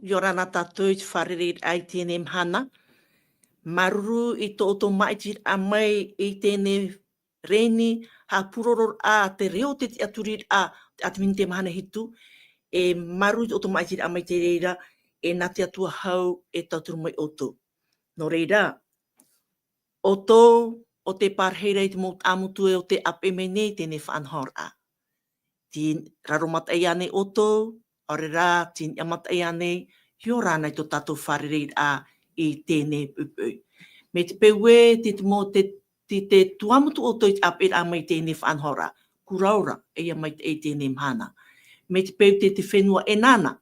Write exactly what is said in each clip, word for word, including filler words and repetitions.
ʻIa ora na tātou i te fārereiraʻa i teie mahana. Māuruuru i tō ʻoutou māʻitiraʻa mai i teie reni, haʻapūrororaʻa te reo o te tiʻaturiraʻa, te ʻātemini i te mahana hitu, e māuruuru i tō ʻoutou māʻitiraʻa mai i te reira, e nā te Atua hau e tauturu mai ʻoutou. Nō reira, ʻoutou, ʻo te parahiraʻa i te mau taʻamotu e ʻo tē ʻāpeʻe mai nei i teie faʻanahoraʻa. Tē raro mataʻi ānei ʻoutou, ʻaore rā, tē niʻa mataʻi ānei, ʻia ora na i tō tātou fārereiraʻa i teie poʻipoʻi. Mai te peu ē, tē te mau, tē, tē, tē tuamotu ʻoutou i te ʻāpeʻeraʻa mai i teie faʻanahoraʻa, kura ora, ʻeiaha maitaʻi i teie mahana. Mai te peu tē te fenua ʻEnana,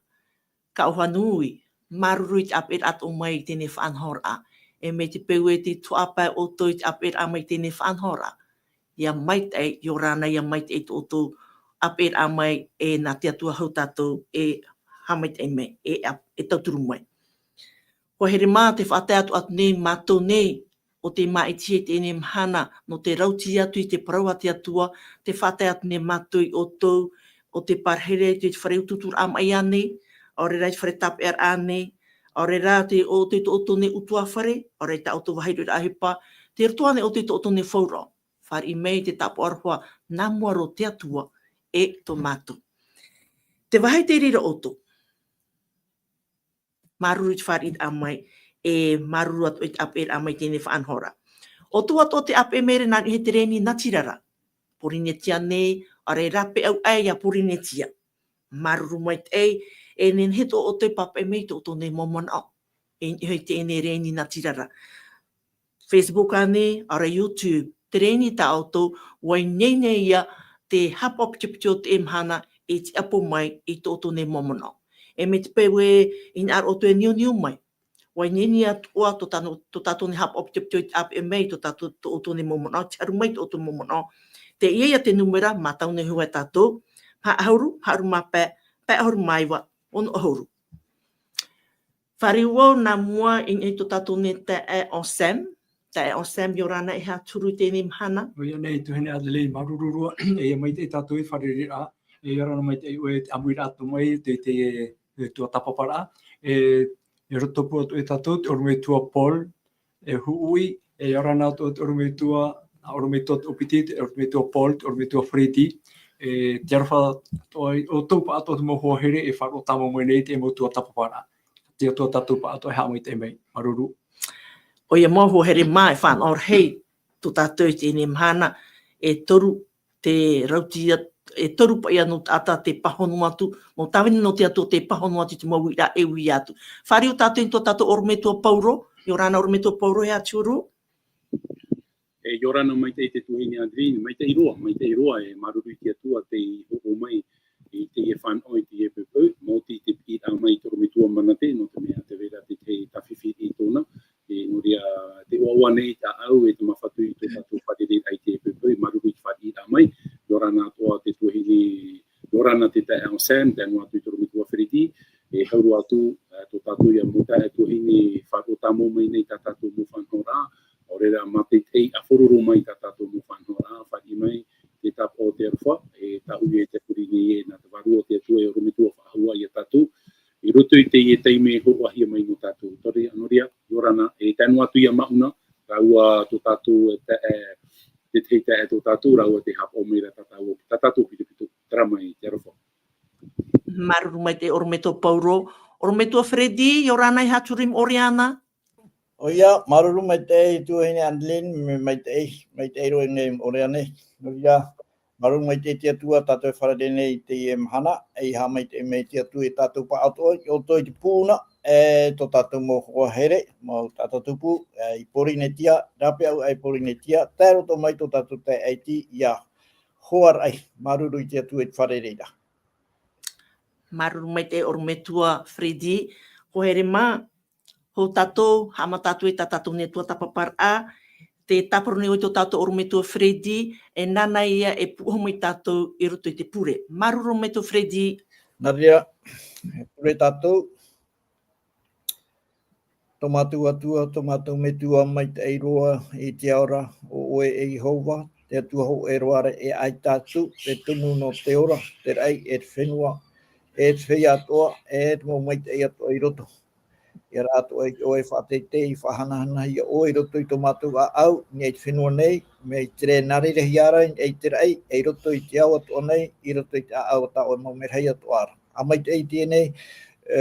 Kaʻohanui, māuruuru i te ʻāpeʻeraʻa atoʻa mai i teie faʻanahoraʻa. E mai te peu ē tē tuaʻa paʻi ʻoutou i te ʻāpeʻeraʻa mai i teie faʻanahoraʻa, ʻia maitaʻi, ʻia ora na, ʻia maitaʻi tō ʻoutou ʻāpeʻeraʻa mai, e nā te Atua hau tātou e haʻamaitaʻi mai, e, e tauturu mai. Hoa here mā, tē faʻatae atu, atu nei mātou nei, ʻo tē māʻitihia i teie mahana, nō te rautī atu i te parau a te Atua, tē faʻatae atu nei mātou ia ʻoutou, ʻo tē parahiraʻa i te fare utuuturaʻa maʻi ānei, ʻaore rā i te fare tāpeʻaraʻa ānei, ʻaore rā te, ʻo te, tō ʻoutou nei ʻutuāfare, ʻaore rā tā ʻoutou vāhi roa ʻohipa, tei roto ānei ʻoutou i tō ʻoutou nei fauraʻo. Fāriʻi mai te tāpaʻo aroha, nā mua roa te Atua, e tō mātou. Tē vāhi i te reira ʻoutou. Māuruuru i te fāriʻiraʻa mai, e māuruuru atoʻa i te ʻāpeʻeraʻa mai i teie faʻanahoraʻa. ʻOutou atoʻa tē ʻāpeʻe mai ra nā niʻa i te reni natirara. Pōrīnetia nei, ʻaore rā paʻi ʻoia ia Pōrīnetia. Māuruuru maitaʻi, e nehenehe tō ʻoutou e pāpaʻi mai i tō ʻoutou nei mau manaʻo. E niʻa i teie reni natirara. Facebook ānei, ʻaore rā YouTube, terā nei tā ʻoutou, ʻua ineine ia te haʻapaʻo pitopito o teie mahana e tiʻapo mai i tō ʻoutou nei mau manaʻo. E mai te peu ē, hinaʻaro ʻoutou e niuniu mai, ʻua ineine atoʻa tō tātou, tō tātou nei haʻapaʻo pitopito i te ʻāpeʻe mai i tō tātou, tō ʻoutou nei mau manaʻo, te haru mai i tō ʻoutou mau manaʻo. Teie ia te nūmera, mātau nei hoʻi tātou, maha ʻahuru, maha ʻahuru mā pae, pae ʻahuru mā iva, ono ʻahuru. Fāriu au nā mua i niʻa i tō tātou nei taeaʻe Anselme. Taeaʻe Anselme, ʻia ora na, e aha te huru i teie mahana? ʻOia nei, tuahine Adeline, māuruuru roa, e ʻia maitaʻi tātou i te fārereiraʻa, e ʻia ora na maitaʻi ʻoe i te ʻāmuiraʻa atu mai, te, te, e, tuatāpaparaʻa. E, e rotopū atu ia tātou, te ʻorometua Paul, e Huʻui, e ʻia ora na atu te ʻorometua, ʻorometua Tuʻapiti, te ʻorometua Paul, te ʻorometua Freddy, e, te aroha atoʻa ia ʻoutou pāʻatoʻa te mau hoa here e faʻaroʻo tāmau mai nei i te mau tuatāpaparaʻa. Te Atua tātou pāʻatoʻa e haʻamaitaʻi mai. Māuruuru. ʻOia mau hoa here mā, e fānaʻo rahi tō tātou i teie mahana, e toru te rautī at-, e toru paʻi ʻano taʻata tē pāhono atu, mau tāvini nō te Atua tē pāhono atu i te mau uiraʻa e ui atu. Fāriu tātou i tō tātou ʻorometua Pauro, ʻia ora na ʻorometua Pauro, e aha te huru? E, ʻia ora na maitaʻi te tuahine Adeline, maitaʻi roa, maitaʻi roa, e māuruuru i te Atua tei hoʻo mai i teie fānaʻo, i teie poʻipoʻi, maoti te piʻiraʻa mai i te ʻorometua Manate, nō te mea tē vai ra te, te tāfifi i tōna, e, nō reira, tē ʻoaʻoa nei tāʻau e te māfatu i tō tātou fārereiraʻa i teie poʻipoʻi, māuruuru i te fāriʻiraʻa mai, ʻia ora na atoʻa te tuahine, ʻia ora na te taeaʻe Anselme, tae noa atu i te ʻorometua Freddy, e hau roa atu, e, tō tātou ia mau taeaʻe tuahine faʻaroʻo tāmau mai nei i tā tātou mau faʻanahoraʻa, ʻaore rā, mātaʻitaʻi ʻāfororo mai i tā tātou mau faʻanahoraʻa, fāriʻi mai te tāpaʻo, te aroha, e tāʻu ia e tiʻaturi nei ē, nā te Vārua o te Atua e ʻorometua faʻahou ia tātou, i roto i teie taime e hōroʻahia mai nō tātou. Nō reira, nō reira, ʻia ora na, e tae noa atu ia Mauna, rāua tō tātou, e, te, e, te tahi taeaʻe tō tātou, rāua tē haʻapaʻo mai ra tā tātou, tā tātou pitopito, terā mai, te aroha. Māuruuru maitaʻi ʻorometua Pauro, ʻorometua Freddy, ʻia ora na, e aha te huru i Moʻoreana? ʻOia, māuruuru maitaʻi tuahine Adeline, mai-, maitaʻi, maitaʻi roa i ʻō nei i Moʻoreana. Nō reira, māuruuru maitaʻi te Atua tātou e fārerei nei i teie mahana, e haʻamaitaʻi mai te Atua ia tātou pāʻatoʻa, ia ʻoutou i te pūʻuna, e tō tātou mau hoa here, mau taʻata tupu, e, i Pōrīnetia, rāpae ʻoia i Pōrīnetia, tae roto mai tō tātou taeaʻe iti, ia Hoaraʻi, māuruuru i te Atua i te fārereiraʻa. Māuruuru maitaʻi ʻorometua Freddy, hoa here mā, hou tātou, haʻamata atu i tā tātou nei tuatāpaparaʻa, tē tāparu nei ʻoe i tō tātou ʻorometua Freddy, e nāna ia e pūʻohu mai tātou i roto i te pure. Māuruuru ʻorometua Freddy. Nā reira, e pure tātou. Tō mātou Atua, tō mātou Metua maitaʻi roa i te ao ra, ʻo ʻoe e Iehova, te Atua hōʻē roa ra e ʻaita atu, te tumu nō te ora, te raʻi e te fenua, e te feiā atoʻa, e te mau maitaʻi atoʻa i roto. ʻIa rā atoʻa i ʻoe e faʻateitei, i faʻahanahanahia ʻoe i roto i tō mātou ʻāʻau, i niʻa i te fenua nei, mai te reira nā reira hia ra, i niʻa i te raʻi, e i roto i te ao atoʻa nei, i roto i te ʻāʻau tā ʻoe mau merahi atoʻa ra. ʻA maitaʻi i teie nei, e,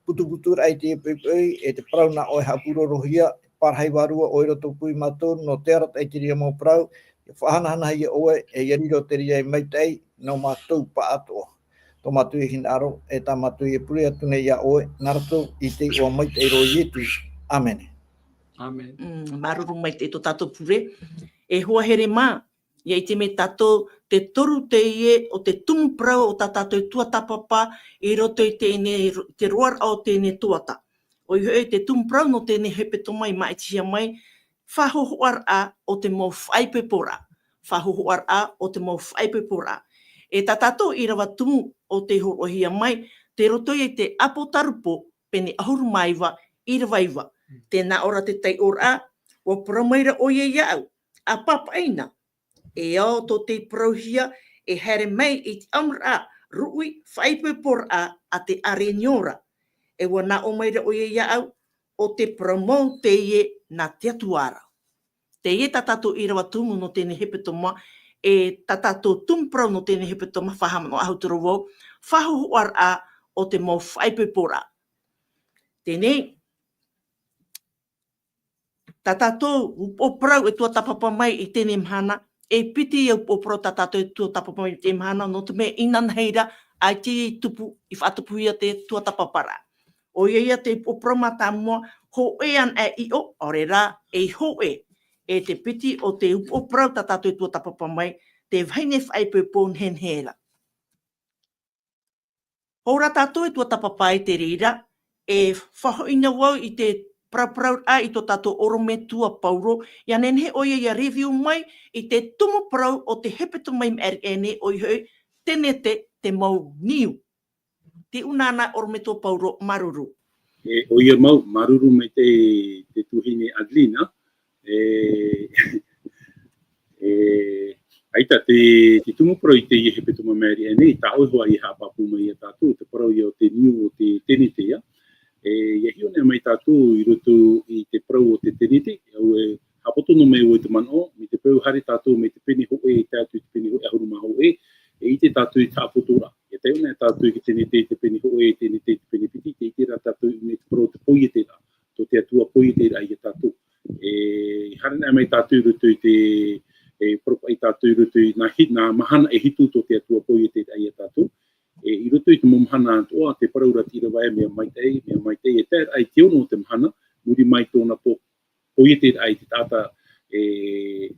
putuputuraʻa i teie poʻipoʻi, e te parau nā ʻoe e haʻapūrorohia, e parahi vārua ʻoe i roto pū ia mātou, nō te arataʻi i te reira mau parau, ʻia faʻahanahanahia ʻoe, e ʻia riro te reira e maitaʻi, nō mātou pāʻatoʻa. Tō mātou e hinaʻaro, e tā mātou e pure atu nei iā ʻoe, nā roto i te iʻoa maitaʻi roa o Ietu. ʻĀmene. ʻĀmene. Mm, māuruuru maitaʻi tō tātou pure. E hoa here mā, ʻia ʻite mai tātou, te toru teie o te tumu parau o tā tātou tuatāpapa i roto i teie, te roaraʻa o teie tuata. ʻOia hoʻi te tumu parau nō teie hepetoma i māʻitihia mai, faʻahōhoʻaraʻa o te mau faʻaipoiporaʻa. Faʻahōhoʻaraʻa o te mau faʻaipoiporaʻa. E tā tātou ʻīrava tumu o tei hōroʻahia mai, tei roto i te ʻApotarupo, pene ʻahuru mā iva, ʻīrava iva. Tē nā ʻō ra te taiʻoraʻa, ʻua parau mai ra ʻoia iāʻu, ʻa pāpaʻi na, e ao tō tei parauhia, e haere mai i te ʻamuraʻa, ruʻi, faʻaipoiporaʻa a te ʻārenio ra. E ʻua nā ʻō mai ra ʻoia iāʻu, ʻo te parau mau teie nā te Atua ra. Teie tā tātou ʻīrava tumu nō teie hepetoma, e tā tātou tumu parau nō teie hepetoma, faʻahaʻamanaʻo ahu atu ra vau, faʻahōhoʻaraʻa o te mau faʻaipoiporaʻa. Teie, tā tātou upoʻo parau e tuatāpapa mai i teie mahana, e piti ia upoʻo parau tā tātou e tuatāpapa mai i teie mahana, nō te mea inanahi ra, ʻaita i tupu, i faʻatupuhia te tuatāpaparaʻa. ʻOia ia te upoʻo parau mātāmua, hōʻē anaʻe ʻiʻo, ʻaore rā, ei hōʻē. E te piti o te upoʻo parau tā tātou e tuatāpapa mai, te vahine faʻaipoipo nehenehe ra. Hou rā tātou e tuatāpapa i te reira, e faʻahoʻi na vau i te parauparauraʻa i tō tātou ʻorometua Paulo, ʻia nehenehe ʻoia ʻia review mai i te tumu parau o te hepetoma i maʻiri aʻe nei, ʻoia hoʻi, tenete, te mau niu. Tē ʻuna na ʻorometua Paulo, māuruuru. E, ʻoia mau, māuruuru maitaʻi te tuahine Adelina. E, e, ʻaita te, te tumu parau i teie hepetoma i maʻiri aʻe nei, tā ʻoe hoʻi e haʻapāpū mai iā tātou, te parau ia o te niu o te tenete ia. E, ʻia hiʻo anaʻe mai tātou i roto i te parau o te tenete, ʻua haʻapoto noa mai vau i te manaʻo, mai te peu haere tātou mai te pene hōʻē, e tae atu i te pene hōʻē ʻahuru mā hōʻē, e ʻite tātou i te haʻapoto ra. E tae anaʻe tātou i te tenete, i te pene hōʻē, i te tenete, i te pene piti, tē ʻite ra tātou i te parau o te poieteraʻa, tō te Atua poieteraʻa iā tātou. E, haere anaʻe mai tātou i roto i te, e, paraupaʻi tātou i roto i nā hi-, nā mahana e hitu tō te Atua poieteraʻa iā tātou. E, i roto i te mau mahana atoʻa, te parau ra te ʻīrava e mea maitaʻi, mea maitaʻi, e tae ra i te ono o te mahana, muri mai tōna po-, poieteraʻa i te taʻata, e,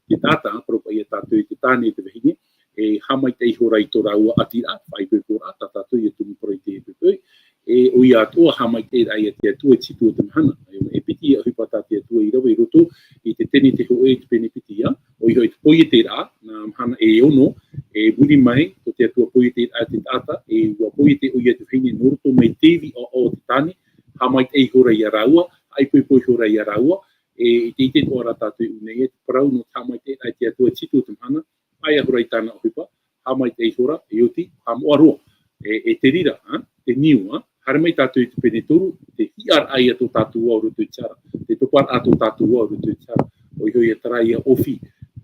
te taʻata, paraupaʻi iā tātou i te tāne, i te vahine, e, haʻamaitaʻi ihora i tō rāua ʻatiraʻa, faʻaipoiporaʻa, tā tātou ia tumu parau i te poipoi, e, ʻoia atoʻa, haʻamaitaʻiraʻa iā te Atua i te hitu o te mahana. E, e piti ia ʻohipa tā te Atua i rave i roto i te tenete hōʻē, i te pene piti ia, ʻoia hoʻi te poieteraʻa, nā mahana e ono, e muri mai, tō te Atua poieteraʻa te taʻata, e ʻua poiete ʻoia te vahine nō roto mai te ivi ʻaoʻao o te tāne, haʻamaitaʻi ihora iā rāua, haʻaipoipo ihora iā rāua, e, i te ʻite atoʻa ra tātou i ʻō nei, e te parau nō te haʻamaitaʻiraʻa i te Atua i te hitu o te mahana, ʻaita ihora i tāna ʻohipa, haʻamaitaʻi ihora, e oti, haʻamoʻa roa. E, e te reira, ā, te niu, ā, haere mai tātou i te pene toru, te hiʻaraʻa ia tō tātou ā o roto i te hara, te toparaʻa tō tātou ā o roto i te hara, ʻoia hoʻi ia terā ia ʻōfī.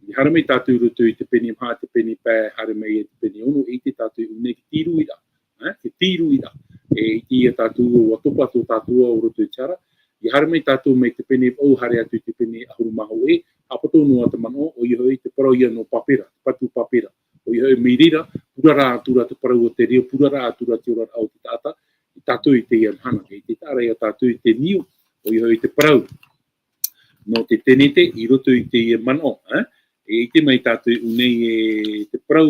I haere mai tātou i roto i te pene maha, te pene pae, haere mai i te pene ono, e ʻite tātou i ʻō nei te tīruiraʻa, ā, te tīruiraʻa. E ʻite ia tātou ʻua topa tō tātou ā o roto i te hara, i haere mai tātou mai te pene vaʻu, haere atu i te pene ʻahuru mā hōʻē, haʻapoto noa te manaʻo, ʻoia hoʻi te parau ia nō Pāpera, te patu Pāpera. ʻOia hoʻi, mai reira, purara atu ra te parau o te reo, purara atu ra te oraraʻa o te taʻata, ia tātou i teie mahana, e ʻite atoʻa ra ia tātou i te niu, ʻoia hoʻi te parau nō te tenete i roto i teie manaʻo, ā? E ʻite mai tātou i ʻō nei, e te parau,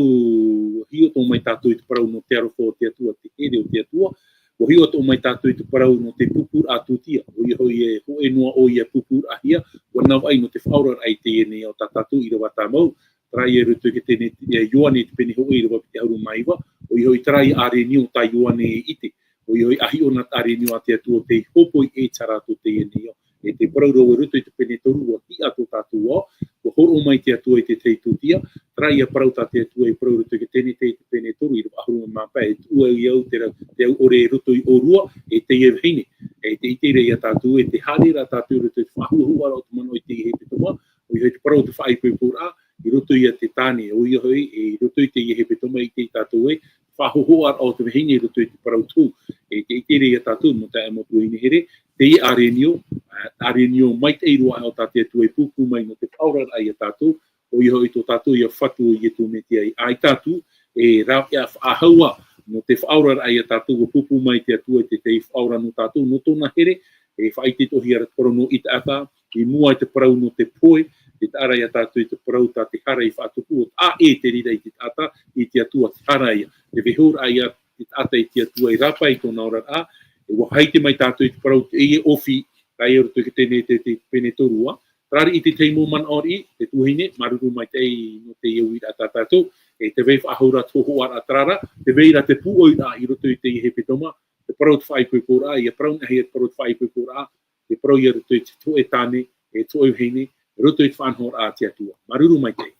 hiʻo atoʻa mai tātou i te parau nō te aroha o te Atua, te here o te Atua, ʻua hiʻo atoʻa mai tātou i te parau nō te pūpūraʻa tūtia, ʻoia hoʻi e hōʻē noa ʻoia e pūpūraʻahia, ʻua navaʻi nō te faʻaoraraʻa i teie nei ao tā tātou ʻīrava tāmau, terā ia i roto i te tenete, ia Ioane i te pene hōʻē ʻīrava piti ʻahuru mā iva, ʻoia hoʻi terā ia ʻārenio tā Ioane e ʻite, ʻoia hoʻi ʻa hiʻo na te ʻārenio a te Atua ʻo tei hōpoi ʻē terā tō teie nei ao. E te parau ra i roto i te pene toru, ʻua tiʻa tō tātou ao, ʻua hōroʻa mai te Atua i te tahi tūtia, Terā ia parau tā te Atua e parau i roto i te Tenete i te pene toru, ʻīrava ʻahuru mā pae, e tuʻu ai au te ra-, te au ʻore i roto ia ʻōrua, e teie vahine. E tē ʻite ra ia tātou, e tē haere ra tātou i roto i te faʻahōhoʻaraʻa o te manaʻo i teie hepetoma, ʻoia hoʻi te parau o te faʻaipoiporaʻa, i roto ia i te tāne, ʻoia hoʻi, e i roto i teie hepetoma i ʻite tātou ē, faʻahōhoʻaraʻa o te vahine i roto i te parau tohu. E tē ʻite ra ia tātou, mau taeaʻe, mau tuahine here, teie ʻārenio, ā, ʻārenio maitaʻi roa o tā te Atua e pūpū mai nō te faʻaoraraʻa ia tātou, ʻoia hoʻi tō tātou ia Fatu ʻo Iesu Mesia. ʻAita atu, e rāveʻa faʻahou ā, nō te faʻaoraraʻa ia tātou, ʻua pūpū mai te Atua i te tahi faʻaora nō tātou, nō tōna here, e faʻaʻite atoʻa ra te parau nō ʻĪtaʻata, i mua i te parau nō te pohe, tē taʻa ra ia tātou i te parau tā te hara i faʻatupu, ʻo taʻa ʻē te reira i te taʻata, i te Atua te hara ia. Te vaihoraʻa ia te taʻata i te Atua i rāpae i tōna oraraʻa, e ʻua faʻaʻite mai tātou i te parau teie ʻōfī, tā ia i roto i te Tenete i te pene toru ā. Terā riʻi te tahi mau manaʻo riʻi, te tuahine, māuruuru maitaʻi nō teie uiraʻa tā tātou, e tē vai faʻahou ra te hōhoʻaraʻa terā rā, tē vai ra te pūʻoiraʻa i roto i teie hepetoma, te parau o te faʻaipoiporaʻa, ʻia parau anaʻe ia te parau o te faʻaipoiporaʻa, te parau ia i roto i te hōʻē tāne, e te hōʻē vahine, i roto i te faʻanahoraʻa a te Atua. Māuruuru maitaʻi.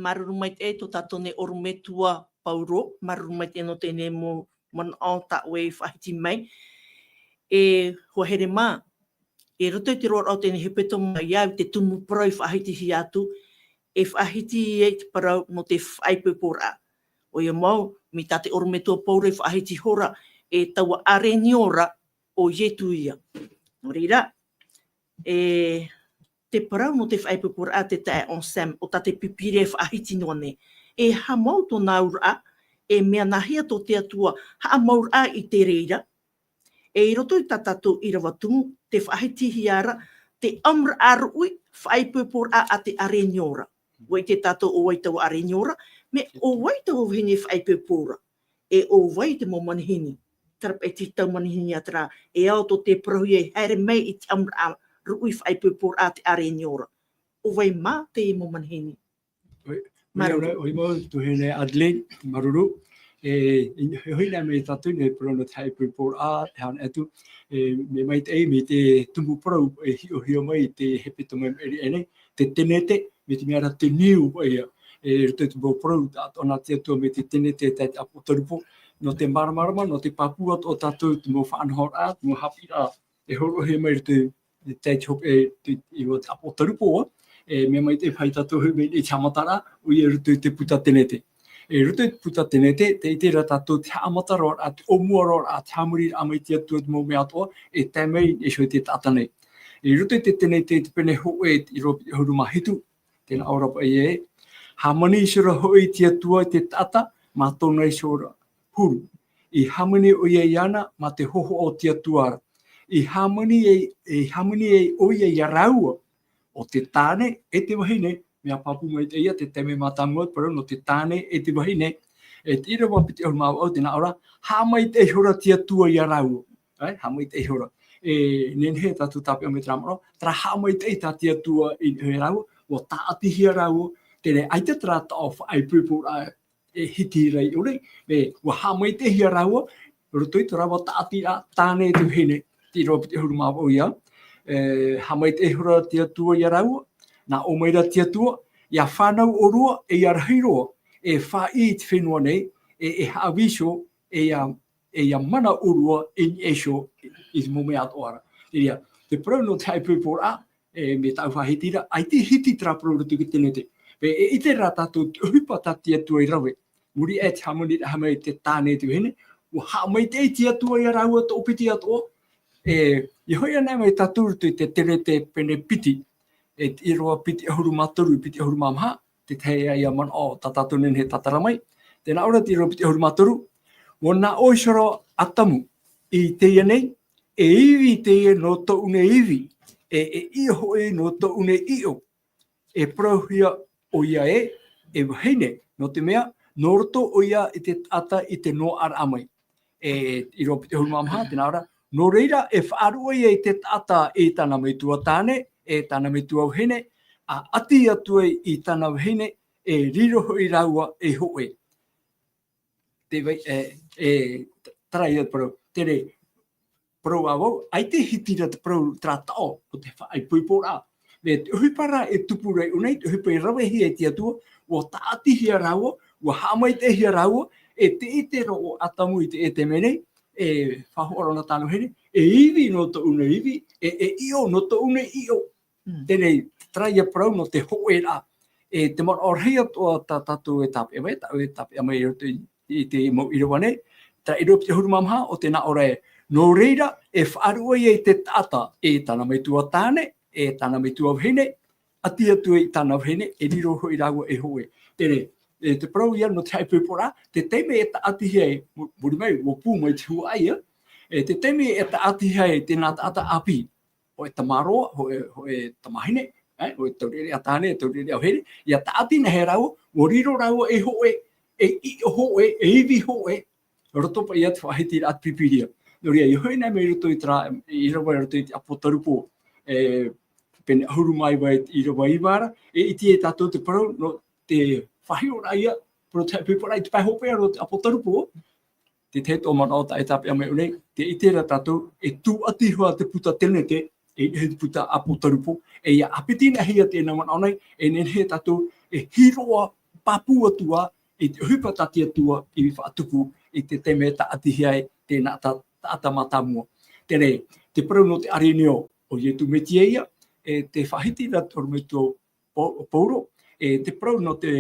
Māuruuru maitaʻi tō tātou nei ʻorometua Pauro, māuruuru maitaʻi nō teie nei mau manaʻo tā ʻoe i faʻahiti mai. E hoa here mā, i roto i te roaraʻa o teie nei hepetoma, ʻia au i te tumu parau i faʻahitihia atu, e faʻahiti ai te parau nō te faʻaipoiporaʻa. ʻOia mau, mai tā te ʻorometua Pauro e faʻahiti ihora, e taua ʻārenio ra, ʻo Iesu ia. Nō reira, e te parau nō te faʻaipoiporaʻa, te taeaʻe Sam, ʻo tā te Pīpīria e faʻahiti noa nei. E haʻamau tōna auraʻa, e mea nāhea tō te Atua haʻamauraʻa i te reira. E i roto i tā tātou ʻīrava tumu, tē faʻahitihia ra te ʻamuraʻa ruʻi faʻaipoiporaʻa a te ʻārenio ra. ʻUa ʻite tātou ʻo vai taua ʻārenio ra, mea ʻo vai taua vahine faʻaipoipo ra, e ʻo vai te mau manihini. Terā paʻi te tau manihini ā terā, e ao tō te parauhia e haere mai i te ʻamuraʻa ruʻi faʻaipoiporaʻa a te ʻārenio ra. ʻO vai mā teie mau manihini? ʻOi, Māuruuru. ʻOi, ʻoia mau, tuahine Adelaide, māuruuru. E, e, e hoʻi na mai tātou nei parau nō te faʻaipoiporaʻa, e haere atu, e, mea maitaʻi, mai te tumu parau, e hiʻohia mai i te hepetoma i maʻiri aʻe nei, te Tenete, mai te mea ra te niu paʻi ia. E, i roto i te mau parau, atoʻa na te Atua mai te Tenete, te ʻāpōtarupo, nō te māramarama, nō te pāpū atoʻa tātou, te mau faʻanahoraʻa, te mau haʻapiʻiraʻa, e hōroʻahia mai i roto i te, te, e, te, i roto i te ʻĀpōtarupo, e, mea maitaʻi paʻi tātou e haere mai i te haʻamataraʻa, ʻoia i roto i te puta Tenete. E, i roto i te puta Tenete, tē ʻite ra tātou te haʻamataraʻa, te ʻōmuaraʻa, te hāmaniraʻa mai te Atua i te mau mea atoʻa, e tae mai i niʻa iho i te taʻata nei. E, i roto i te Tenete, i te pene hōʻē, ʻīrava piti ʻahuru mā hitu, tē nā ʻō ra paʻi ē, hāmani ihora hoʻi te Atua i te taʻata, mā tōna ihora huru. I hāmani ʻoia iāna, mā te hōhoʻa o te Atua ra. I hāmani ai, i hāmani ai ʻoia ia rāua, ʻo te tāne e te vahine, mea pāpū maitaʻi ia te taime mātāmua, parau nō te tāne e te vahine, e te ʻīrava piti ʻahuru mā vaʻu tē nā ʻō ra, haʻamaitaʻi ihora te Atua ia rāua. Ai, haʻamaitaʻi ihora. E, nehenehe tātou tāpeʻa mai terā manaʻo, terā haʻamaitaʻi tā te Atua i, ia rāua, ʻua tāʻatihia rāua, terā, ʻaita terā taʻo faʻaipoiporaʻa e hiti ra i ʻō nei, e, ʻua haʻamaitaʻihia rāua, roto i tō rāua tāʻatiraʻa, tāne e te vahine, te ʻīrava piti ʻahuru mā vaʻu ia, e, haʻamaitaʻi ihora te Atua ia rāua, nā ʻō mai ra te Atua, ʻia fānau ʻōrua, e ʻia rahi roa, e faʻaʻī i te fenua nei, e, e haʻavī iho, e ʻia, e ʻia mana ʻōrua i niʻa iho i te mau mea atoʻa ra. Terā, te parau nō te faʻaipoiporaʻa, e, mai tāʻu faʻahiti ra, ʻaita e hiti terā parau i roto i te Tenete. Paʻi e ʻite ra tātou te ʻohipa tā te Atua i rave. Muri aʻe i te hāmaniraʻa mai te tāne e te vahine, ʻua haʻamaitaʻi te Atua ia rāua toʻopiti atoʻa. E, ʻia hoʻi anaʻe mai tātou i roto i te Tenete pene piti, e te ʻīrava piti ʻahuru mā toru, piti ʻahuru mā maha, te tahi ā ia manaʻo tā tātou nehenehe e tātara mai. Tē nā ʻō ra te ʻīrava piti ʻahuru mā toru, ʻua nā ʻō ihora ʻo Atamu, i teie nei, e ivi teie nō tōʻu nei ivi, e, e ʻiʻo hoʻi nō tōʻu nei ʻiʻo. E parauhia ʻoia ē, e vahine, nō te mea, nō roto ʻoia i te taʻata i te noaʻaraʻa mai. E, ʻīrava piti ʻahuru mā maha, tē nā ʻō ra, nō reira e faʻaruʻe ai te taʻata i tāna metua tāne, e tāna metua vahine, ʻa ʻati atu ai i tāna vahine, e riro hoʻi rāua ei hōʻē. Te vai, e, e, terā ia parau, terā parau ā vau, ʻaita e hiti ra te parau terā taʻo, nō te faʻaipoiporaʻa. Mea te ʻohipa rā e tupu ra i ʻō nei, te ʻohipa e ravehia e te Atua, ʻua tāʻatihia rāua, ʻua haʻamaitaʻihia rāua, e te ʻite ra ʻo Atamu i te, e te mea nei, e faʻahoʻi ra nō tāna vahine, e ivi nō tōʻu nei ivi, e, e ʻiʻo nō tōʻu nei ʻiʻo. Mm. Teie, terā ia parau nō te hōʻē ra. E te manaʻo rahi atoʻa tā tātou e tāpeʻa mai, tāʻu e tāpeʻa mai i roto i, i te mau ʻīrava nei, terā ʻīrava piti ʻahuru mā maha, ʻo tē nā ʻō ra ē, nō reira, e faʻaruʻe ai te taʻata, e tāna metua tāne, e tāna metua vahine, ʻati atu ai i tāna vahine, e riro hoʻi rāua ei hōʻē. Teie, e te parau ia nō te haʻaipoiporaʻa, te taime e tāʻatihia ai, mu-, muri mai, ʻua pū mai te huaʻai, e te taime e tāʻatihia ai, teie nā taʻata ʻāpī, hōʻē tamaroa, hōʻē, hōʻē tamahine, e, hōʻē taureʻareʻa tāne, taureʻareʻa vahine, ʻia tāʻatihia rāua, ʻua riro rāua ei hōʻē, ei ʻiʻo hōʻē, ei ivi hōʻē, roto paʻi ia te faʻahitiraʻa a te Pīpīria. Nō reira, ʻia hoʻi nei mai i roto i terā, ʻīrava i roto i te ʻApotarupo, e, pene ʻahuru mā iva i te ʻīrava iva ra, e ʻite ai tātou te parau, nō te faʻahiʻoraʻa ia, parau te haʻaipoiporaʻa i te pae hopeʻa nō te ʻApotarupo, te tahi atoʻa manaʻo tā e tāpeʻa mai i ʻō nei, tē ʻite ra tātou, e tūʻati hoʻi te puta Tenete, e ʻere te puta ʻApotarupo, e ʻia ʻāpitihia teie nā manaʻo nei, e nehenehe tātou, e hiroʻa pāpū atu ā, i te ʻohipa tā te Atua i faʻatupu, i te taime e tāʻatihia ai, teie nā ta-, taʻata mātāmua. Teie, te parau nō te ʻārenio, ʻo Ietu Metia ia, e te faʻahiti ra te ʻorometua Pau-, Paulo, e te parau nō te,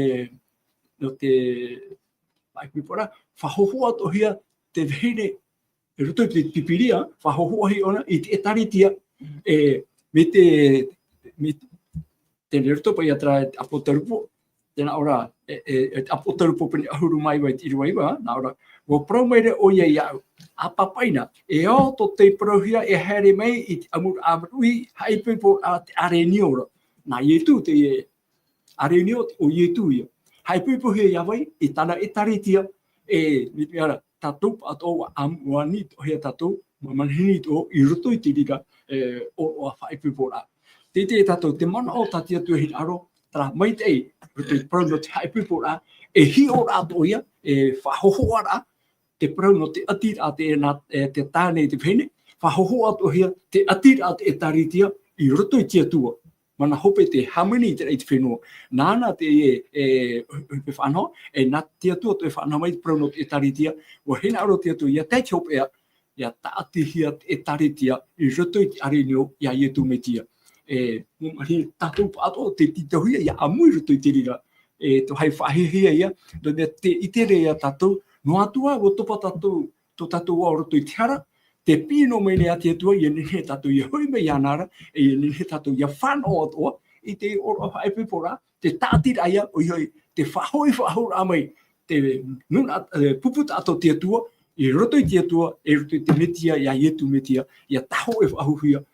nō te, mai kui pora, faʻahohoʻa atoʻahia te vahine, i roto i te Pīpīria, faʻahohoʻahia ʻōna i te ʻĒtārētia, e, mai te, mai te, teie i roto paʻi ia terā ʻApotarupo, tē nā ʻō ra, e, e, e ʻApotarupo pene ʻahuru mā iva i te ʻīrava iva, nā ʻō ra, ʻua parau mai ra ʻoia iāʻu, ʻa pāpaʻi na, e ao tō te parauhia e haere mai i te ʻamuraʻa maruʻi, haʻaipoiporaʻa te ʻārenio ra. Nā Ietu te, ʻārenio ʻo Ietu ia. Haʻaipoipohia ia vai, i tāna ʻĒtārētia, e, mai te mea ra, tātou pāʻatoʻa ʻua am-, ʻua ani atoʻahia tātou, ma-, manihini atoʻa, i roto i te reira, e, ʻōroʻa faʻaipoiporaʻa. Tē ʻite tātou, te manaʻo tā te Atua e hinaʻaro, terā maitaʻi, roto i te parau nō te haʻaipoiporaʻa, e hiʻoraʻa atoʻa ia, e faʻahohoʻaraʻa, te parau nō te ʻatiraʻa te, nā, e, te tāne i te vahine, faʻahohoʻa atoʻahia, te ʻatiraʻa te ʻĒtārētia, i roto i te Atua. Mana hope te hāmani i te raʻi i te fenua. Nāna te, e, e, ʻohipa faʻanaho, e nā te Atua atoʻa e faʻanaho mai te parau nō te ʻĒtārētia, ʻua hinaʻaro te Atua, ʻia tae i te hopeʻa, ʻia tāʻatihia te ʻĒtārētia, i roto i te ʻārenio, iā Ietu Metia. E, mō mahi tātou pāʻatoʻa, tē tītauhia, ʻia ʻāmui i roto i te reira. E, tō hai faʻahiahia ia, nō te mea tē ʻite ra ia tātou, noa atu ā, ʻua topa tātou, tō tātou ao roto i te hara, tē piʻi noa mai nei a te Atua, ʻia nehenehe tātou ʻia hoʻi mai iāna ra, e ʻia nehenehe tātou ʻia fānaʻo atoʻa, i te ʻōroʻa faʻaipoiporaʻa, te tāʻatiraʻa ia, ʻoia hoʻi, te faʻahoʻi faʻahou raʻa mai, te nūnaʻa, e, pupu taʻata o te Atua, i roto i te Atua, i roto i te Metia, iā Ietu Metia, ʻia tāhōʻē faʻahouhia.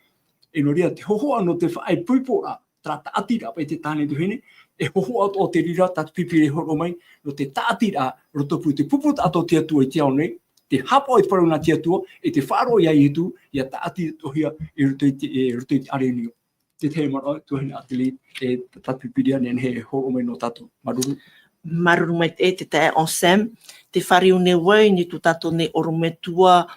E nō reira, te hohoʻa nō te faʻaipoiporaʻa, terā tāʻatiraʻa paʻi te tāne i te vahine, e hohoʻa atoʻa te reira tā te Pīpīria e hōroʻa mai, nō te tāʻatiraʻa, roto pū i te pupu taʻata o te Atua i te ao nei, te haʻapaʻo i te parau nā te Atua, e te faʻaroʻo iā Ietu, ʻia tāʻati atoʻahia i roto i te, i roto i te ʻārenio. Te tahi manaʻo, tuahine Atili, e tā te Pīpīria nehenehe e hōroʻa mai nō tātou. Māuruuru. Māuruuru maitaʻi, e te taeaʻe Anselme, tē fāriu nei vau i niʻa i tō tātou nei ʻorometua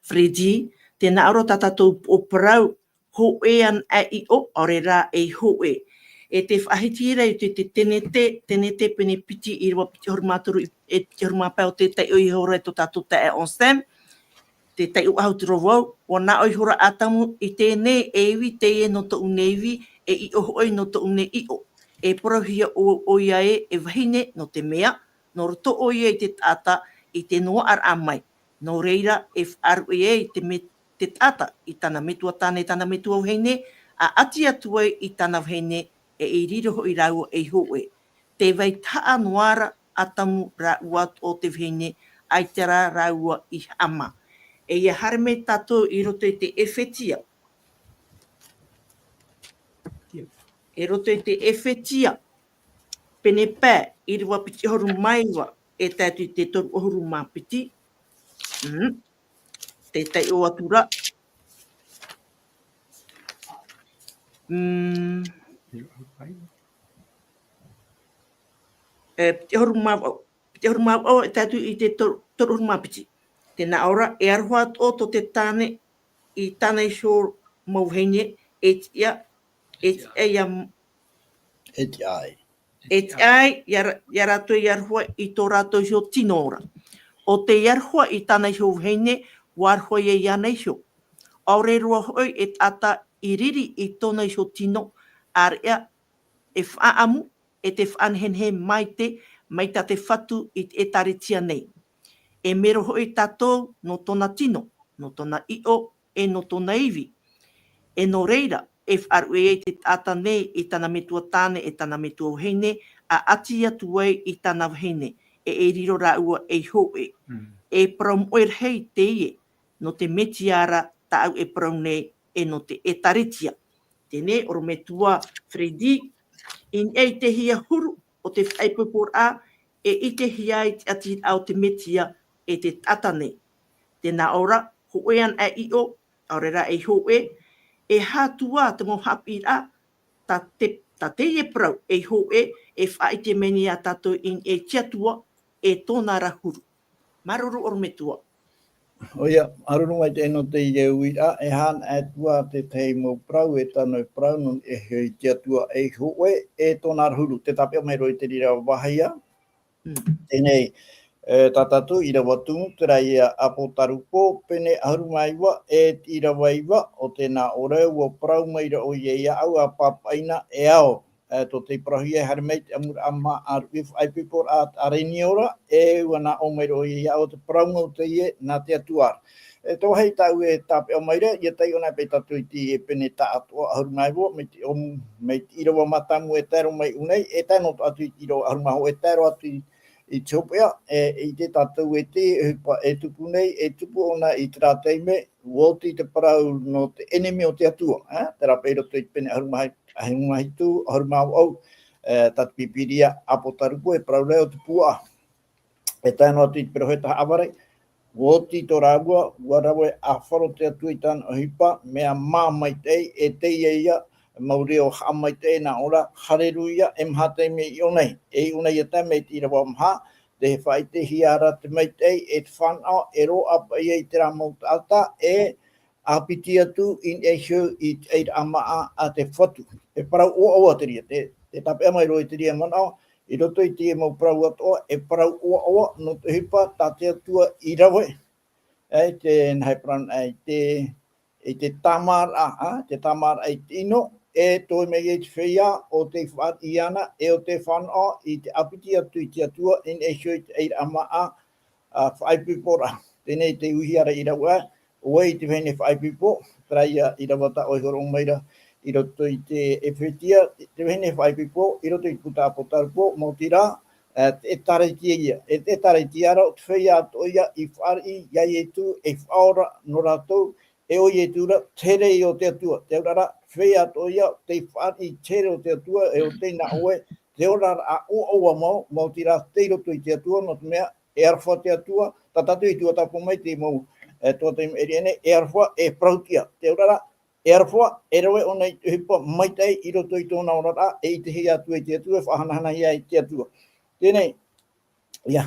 Freddy, tē nā ʻō ra tā tātou upoʻo parau, hōʻē anaʻe ʻiʻo, ʻaore rā ei hōʻē. E tē faʻahiti ra i te, te Tenete, Tenete pene piti ʻīrava piti ʻahuru mā toru, e piti ʻahuru mā pae ʻo tē taiʻo ihora e tō tātou taeaʻe Anselme, tē taiʻo faʻahou atu ra vau, ʻua nā ʻō ihora Atamu, i teie nei e ivi teie nō tōʻu nei ivi, e ʻiʻo hoʻi nō tōʻu nei ʻiʻo. E parauhia ʻo, ʻoia ē, e vahine nō te mea, nō roto ʻoia i te taʻata, i te noaʻaraʻa mai. Nō reira, e faʻaruʻe ai te me-, te taʻata i tāna metua tāne, tāna metua vahine, ʻa ʻati atu ai i tāna vahine, e i riro hoʻi rāua ei hōʻē. Tē vai tahaʻa noa ra Atamu rāua atoʻa te vahine, ʻaita rā rāua i haʻamā. E ʻia haere mai tātou i roto i te ʻEfetia. I roto i te ʻEfetia. Pene pae, ʻīrava piti ʻahuru mā iva, e tae atu i te toru ʻahuru mā piti. Mm. Tē taiʻo atu ra. Mm. E, piti ʻahuru mā vaʻu, piti ʻahuru mā vaʻu, e tae atu i te toru, toru ʻahuru mā piti. Tē nā ʻō ra, e aroha atoʻa tō te tāne i tāna iho mau vahine, e tiʻa, E tiʻa ia, e tiʻa ai. E tiʻa ai, ia ra-, ia rātou e aroha i tō rātou iho tino ra. ʻO tei aroha i tāna iho vahine, ʻua aroha ia iāna iho. ʻAore roa hoʻi e taʻata i riri i tōna iho tino, ʻāreʻa e faʻaʻamu, e te faʻanehenehe maite, mai tā te Fatu i te ʻĒtārētia nei. E mero hoʻi tātou nō tōna tino, nō tōna ʻiʻo, e nō tōna ivi. E nō reira, e faʻaruʻe ai te taʻata nei i tāna metua tāne, e tāna metua vahine, ʻa ʻati atu ai i tāna vahine, e, e riro rāua ei hōʻē. Mm. E parau moʻe rahi teie, nō te Metia ra tāʻu e parau nei, e nō te ʻĒtārētia. Teie nei, ʻorometua Freddy, i niʻa i te hia huru o te faʻaipoiporaʻa, e ʻitehia ai te ʻatiraʻa o te Metia e te taʻata nei. Tē nā ʻō ra, hōʻē anaʻe ʻiʻo, ʻaore rā ei hōʻē, e aha atu ā te mau haʻapiʻiraʻa, tā te, tā teie parau ei hōʻē, e faʻaʻite mai nei ia tātou i niʻa i te Atua, e tōna ra huru. Māuruuru ʻorometua. ʻOia, māuruuru maitaʻi nō teie uiraʻa, e aha atu ā te tahi mau parau, e tano e parau, nō niʻa iho i te Atua ei hōʻē, e tōna ra huru, tē tāpeʻa mai roa i te reira vāhi ā. Mm. Teie nei, e, tā tātou ʻīrava tumu, terā ia Apotarupo, pene ʻahuru mā iva, e te ʻīrava iva, ʻo tē nā ʻō ra, ʻua parau maira ʻoia iāʻu ʻa pāpaʻi na e ao. E, tō tei parauhia e haere mai te ʻamuraʻa māʻa ruʻi faʻaipoiporaʻa a Reniora, e ʻua nā ʻō maira ʻoia iāʻu te parau mau teie nā te Atua ra. E, te vāhi tāʻu e tāpeʻa maira, ʻia taiʻo anaʻe paʻi tātou i te pene taʻatoʻa ʻahuru mā iva, mai te ʻōmu, mai te ʻīrava mātāmua e tae roa mai i ʻō nei, e tae noa atu i te ʻīrava ʻahuru mā hōʻē, e tae roa atu i, i te hopeʻa, e, ʻite tātou ē te ʻohipa e tupu nei, e tupu ʻōna i terā taime, ʻua oti te parau nō te ʻenemi o te Atua, e, terā paʻi i roto i te pene ʻahuru mā, ʻahuru mā hitu, ʻahuru mā vaʻu, e, tā te Pīpīria Apotarupo, e parau ra ʻo te puaʻa. E tae noa atu i te peropheta Haʻavare, ʻua oti tō rāua, ʻua rave ʻāfaro te Atua i tāna ʻohipa, mea mā maitaʻi, e teie ia, mau reo haʻamaitaʻi nā ʻō ra, Hareruia, e maha taime i ʻō nei. E i ʻō nei ia tae mai te ʻīrava maha, tē faʻaʻitehia ra te maitaʻi, e te fānaʻo, e roaʻa paʻi ai terā mau taʻata, e ʻāpiti atu i niʻa iho i te ʻairaʻa māʻa a te Fatu. E parau ʻoaʻoa te reira, tē, tē tāpeʻa mai roa i te reira manaʻo, i roto i te mau parau atoʻa, e parau ʻoaʻoa nō te ʻohipa tā te Atua i rave, e, i te, nā hea e parau na, i te, i te tāmāraʻa, ā, te tāmāraʻa i te ʻino, e toe mai ai te feiā ʻo tei fāriʻi iāna, e ʻo tei fānaʻo i te ʻāpiti atu i te Atua, i niʻa iho i te ʻairaʻa māʻa, ā, faʻaipoiporaʻa. Teie nei tē uihia ra i rave ā, ʻo vai te vahine faʻaipoipo, terā ia ʻīrava tā ʻoe i hōroʻa mai ra i roto i te Ephesians, te vahine faʻaipoipo, i roto i te puta Apotarupo, maoti rā, e, te ʻĒtārētia ia. E te ʻĒtārētia ra, ʻo te feiā atoʻa ia i fāriʻi iā Ietu, ei faʻaora nō rātou, e ʻo Ietu ra, te here o te Atua. Te auraʻa ra, feiā atoʻa ia, tei fāriʻi te here o te Atua, e ʻo tei nā ʻō ē, te oraraʻa ʻoaʻoa mau, maoti rā, tei roto i te Atua, nō te mea, e aroha te Atua, tā tātou i tuatāpapa mai te mau, e, tuatāpapa i maʻiri aʻe nei, e aroha, e parauʻtiʻa. Te auraʻa ra, e aroha, e rave ʻōna i te ʻohipa maitaʻi i roto i tōna oraraʻa, e ʻitehia atu e te Atua, e faʻahanahanahia e te Atua. Teie nei, ʻia,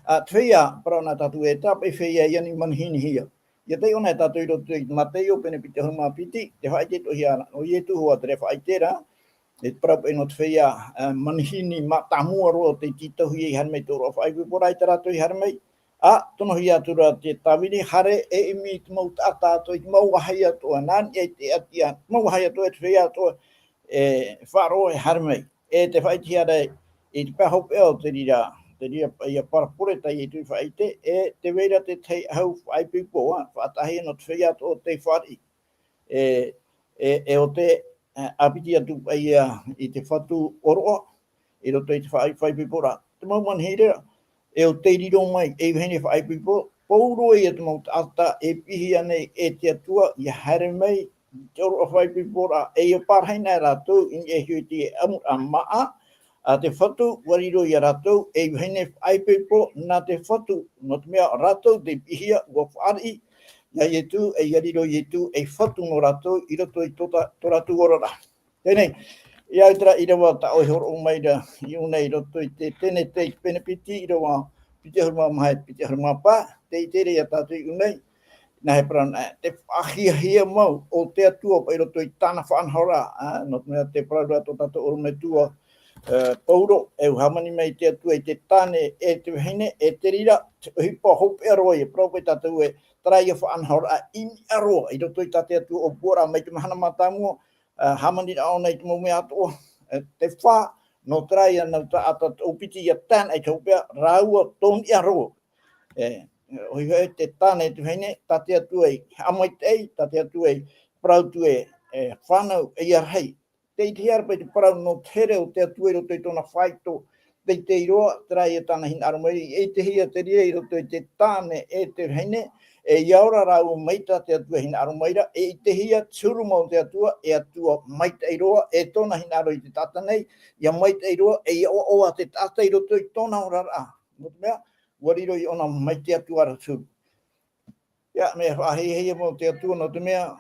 ā, te feiā, parau na tātou ē, terā paʻi feiā i ani manihinihia. ʻIa taiʻo anaʻe tātou i roto i Mataio, pene piti ʻahuru mā piti, tē faʻaʻite atoʻahia ra ʻo Ietu, hoʻi terā faʻaʻite ra, e te parau paʻi nō te feiā, ā, manihini mātāmua roa o tei tītauhia i haere mai i te ʻōroʻa faʻaipoiporaʻa i tā rātou i haere mai. Ā, tonohia atu ra te tāvini, haere e ʻimi i te mau taʻata atoʻa, i te mau vāhi atoʻa, nā niʻa i te ʻati, ā, te mau vāhi atoʻa, e te feiā atoʻa, e faʻaroʻo e haere mai. E tē faʻaʻitehia ra i te pae hopeʻa o te reira, te reira, ʻia parabole tā Ietu i faʻaʻite, e tē vai ra te tahi ʻahu faʻaipoipo, ā, faʻataʻahia nō te feiā atoʻa tei fāriʻi. E, e, e ʻo tē, e, ʻāpiti atu paʻi ia i te Fatu ʻōroʻa, i roto i te faʻai-, faʻaipoiporaʻa. Te mau manihini ra, e ʻo tei riro mai, ei vahine faʻaipoipo, pauroa ia te mau taʻata e piʻihia nei e te Atua, ʻia haere mai i te ʻōroʻa faʻaipoiporaʻa, e ʻia pārahi na rātou i niʻa iho i te ʻamuraʻa māʻa a te Fatu, ʻua riro ia rātou ei vahine faʻaipoipo nā te Fatu, nō te mea rātou tei piʻihia, ʻua fāriʻi iā Ietu, e ʻia riro Ietu ei Fatu nō rātou i roto i tō tā-, tō rātou oraraʻa. Teie nei, ʻia au terā ʻīrava tā ʻoe i hōroʻa mai ra i ʻō nei i roto i te Tenete, pene piti, ʻīrava piti ʻahuru mā maha, piti ʻahuru mā pae, tē ʻite ra ia tātou i ʻō nei, Nā he parau nā, te faʻahiahia mau o te Atua paʻi i roto i tāna faʻanahoraʻa, ā, nō te mea te parau ra tō tātou orometua, ā, Pauro, e hāmani mai te Atua i te tāne e te vahine, e te reira, te ʻohipa hopeʻa roa ia, parau paʻi tātou ē, terā ia faʻanahoraʻa ʻimi roa, i roto i tā te Atua ʻōpuaraʻa mai te mahana mātāmua, ā, hāmaniraʻa ʻōna i te mau mea atoʻa, ā, te fā, nō terā ia nau taʻata toʻopiti ia tāna i te hopeʻa, rāua tō niʻa roa. E, ʻoia hoʻi te tāne e te vahine, tā te Atua i haʻamaitaʻi, tā te Atua i parau atu ē, e, fānau, e ia rahi. Tē ʻitehia ra paʻi te parau nō te here o te Atua i roto i tōna faito, tē ʻite roa, terā ia tāna hinaʻaro mai, e ʻitehia te reira i roto i te tāne e te vahine, e ia ora rāua mai tā te Atua hinaʻaro mai ra, e ʻitehia te huru mau o te Atua, e Atua maitaʻi roa, e tōna hinaʻaro i te taʻata nei, ia maitaʻi roa, e ia ʻoaʻoa te taʻata i roto i tōna oraraʻa. Nō te mea, ʻua riro iāna mai te Atua ra te huru. Ia, mea faʻahiahia mau te Atua, nō te mea,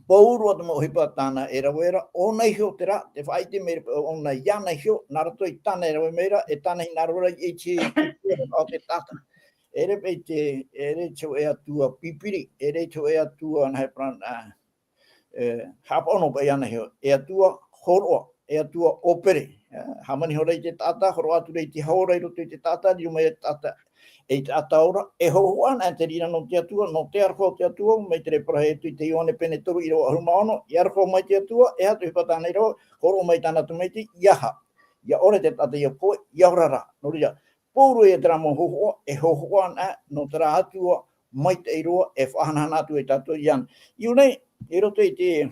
pauroa te mau ʻohipa tāna e rave ra, ʻōna iho terā, te faʻaʻite mai ra ʻōna iāna iho, nā roto i tāna e rave mai ra, e tāna hinaʻaro ra i te, o te taʻata. E ʻere paʻi te, e ʻere te hōʻē Atua pipiri, e ʻere te hōʻē Atua nā he parau, ā, e, haʻapaʻo noa paʻi iāna iho, e Atua hōroʻa, e Atua ʻōpere. E, hāmani ihora i te taʻata, hōroʻa atu ra i te hau ra i roto i te taʻata, riro mai te taʻata, e te taʻata ora, e hōhoʻa ana te reira nō te Atua, nō te aroha o te Atua, mai te reira parau atu i te Ioane pene toru ʻīrava ʻahuru mā ono, ʻia aroha mai te Atua, e aha te ʻohipa tāna i rave, hōroʻa mai tāna tamaiti, ʻia aha, ʻia ʻore te taʻata ʻia pohe, ʻia ora rā. Nō reira, pauroa ia terā mau hōhoʻa, e hōhoʻa ana, nō terā Atua, maitaʻi roa, e faʻahanahana atu ai tātou iāna. I ʻō nei, i roto i te,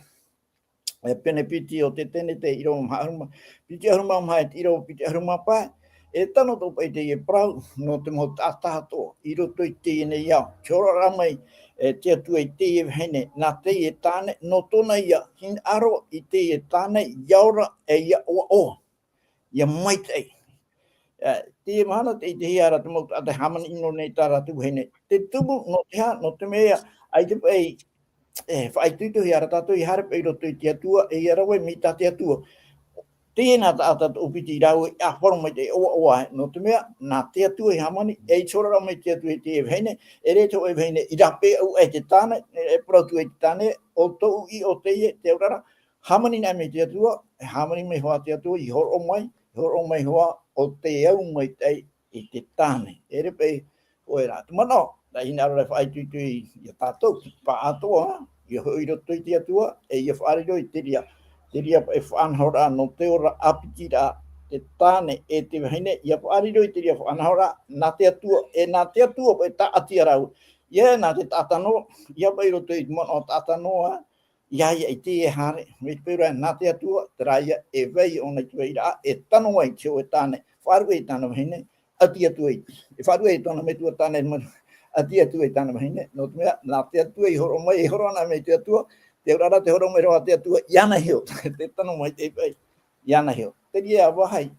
e, pene piti o te Tenete ʻīrava maha ʻahuru mā, piti ʻahuru mā maha e te ʻīrava piti ʻahuru mā pae, e tano atoʻa paʻi teie parau, nō te mau taʻata atoʻa, i roto i teie nei ao. Te hōroʻaraʻa mai, e, te Atua i teie vahine, nā teie tāne, nō tōna ia hinaʻaro i teie tāne, ʻia ora, e ʻia ʻoaʻoa. ʻIa maitaʻi. E, teie mahana tē ʻitehia ra te mau taʻata e hāmani noa nei tā rātou vahine. Te tumu, nō te aha, nō te mea, ʻaita paʻi, e, faʻaitoitohia ra tātou, ʻia haere paʻi i roto i te Atua, e ʻia rave mai tā te Atua. Teie nā taʻata toʻopiti rāua i ʻāfaro mai te ʻoaʻoa, nō te mea, nā te Atua i hāmani, e i te hōroʻaraʻa mai te Atua i teie vahine, e ʻere te hōʻē vahine i rāpae aʻe te tāne, e, e parau atu ai te tāne, ʻo tōʻu ʻīʻo teie, te auraʻa, hāmani na mai te Atua, e hāmani mai hoʻi te Atua, i hōroʻa mai, i hōroʻa mai hoʻi ʻo te au maitaʻi i te tāne. E ʻere paʻi, ʻoia rā, te manaʻo, nā hinaʻaro ra e faʻaitoito ia tātou, pāʻātoʻa, ʻia hoʻi i roto i te Atua, e ʻia faʻariro i te reira, te reira paʻi faʻanahoraʻa nō te ora ʻāpitiraʻa, te tāne e te vahine, ʻia faʻariro i te reira faʻanahoraʻa, nā te Atua, e nā te Atua paʻi tāʻati ia rāua. ʻIa, nā te taʻata noa, ʻia paʻi i roto i te manaʻo taʻata noa, ʻia, ʻia ʻite e haere, mai te peu ra, nā te Atua, terā ia e vai ʻōna i te vairaʻa, e tano ai te hōʻē tāne, faʻaruʻe i tāna vahine, ʻati atu ai, e faʻaruʻe i tōna metua tāne, ma-, ʻati atu ai tāna vahine, nō te mea, nā te Atua i hōroʻa mai, e hōroʻa na mai te Atua, te auraʻa te hōroʻa mai roa te Atua, iāna iho, te tano maitaʻi paʻi, iāna iho. Te reira vāhi,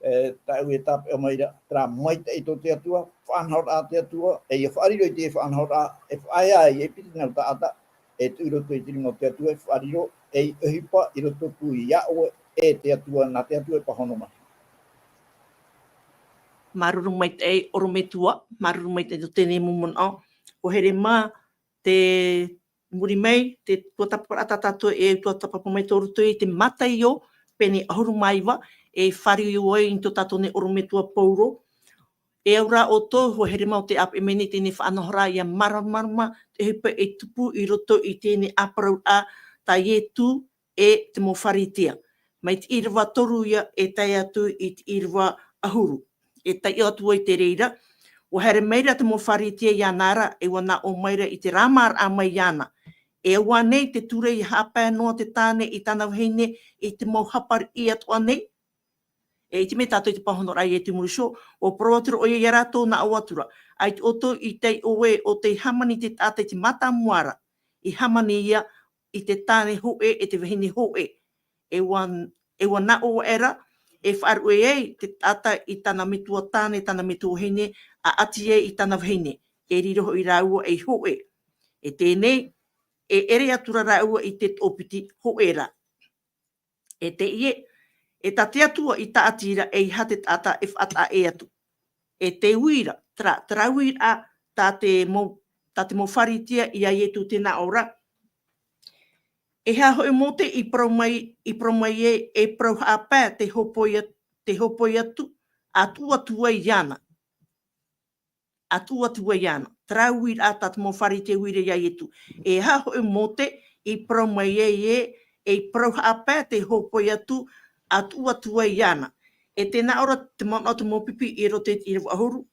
e, tāʻu e tāpeʻa mai ra, terā maitaʻi tō te Atua, faʻanahoraʻa te Atua, e ʻia faʻariro i te faʻanahoraʻa, e faʻaea ai, e piti nau taʻata, e tuʻu i roto i te rima o te Atua, e faʻariro, e ʻohipa i roto pū iā ʻoe, e te Atua, nā te Atua e pāhono mai. Māuruuru maitaʻi, ʻorometua, māuruuru maitaʻi tō teie mau manaʻo. ʻUa here mā, te muri mai, te tuatāpaparaʻa tā tātou e tuatāpapa mai tō roto i te Mataio, pene ʻahuru mā iva, e fāriu ai i tō tātou nei ʻorometua Pauro. E au rā ʻoutou, ʻua here mā ʻo tē ʻāpeʻe mai nei teie faʻanahoraʻa ʻia māramarama, te ʻohipa e tupu i roto i teie ʻāparauraʻa tā Ietu e te mau Pharisea. Mai te ʻīrava toru ia e tae atu i te ʻīrava ʻahuru. E taiʻo atu ai te reira, ʻua haere mai ra te mau Pharisea iāna ra, e ʻua nā ʻō mai ra i te rāmāraʻa mai iāna. E ʻua nei te ture ʻia haʻapae noa te tāne i tāna vahine i te mau hapariʻi atoʻa nei? E ʻite mai tātou i te pāhonoraʻa a Ietu i muri iho, ʻua parau atu ra ʻoia iā rātou, nā ʻō atu ra, ʻaita ʻoutou i taiʻo ē ʻo tei hāmani te taʻata i te mātāmua ra, i hāmani ia i te tāne hōʻē, e te vahine hōʻē. E ʻua, e ʻua nā ʻō aʻera, e faʻaruʻe ai te taʻata i tāna metua tāne, tāna metua vahine, ʻa ʻati ai i tāna vahine, e riro hoʻi rāua ei hōʻē. E teie nei, e ʻere atu ra rāua i te toʻopiti hōʻē ra. E teie, e tā te Atua i tāʻati ra, ʻeiaha te taʻata e faʻataʻa ʻē atu. E te uiraʻa, terā, terā uiraʻa tā te mau tā te mau Pharisea ia Ietu tē nā ʻō ra. E aha hoʻi Mōte i parau mai, i parau mai ē, e parau haʻapae te hōpoi at-, te hōpoi atu, atu atu ai iāna. Atu atu ai iāna. Terā uiraʻa tā te mau Pharisea i uira ia Ietu. E aha hoʻi Mōte i parau mai ē, e parau haʻapae te hōpoi atu, atu atu ai iāna. E tē nā ʻō ra te manaʻo te mau pipi i roto i te ʻīrava ʻahuru.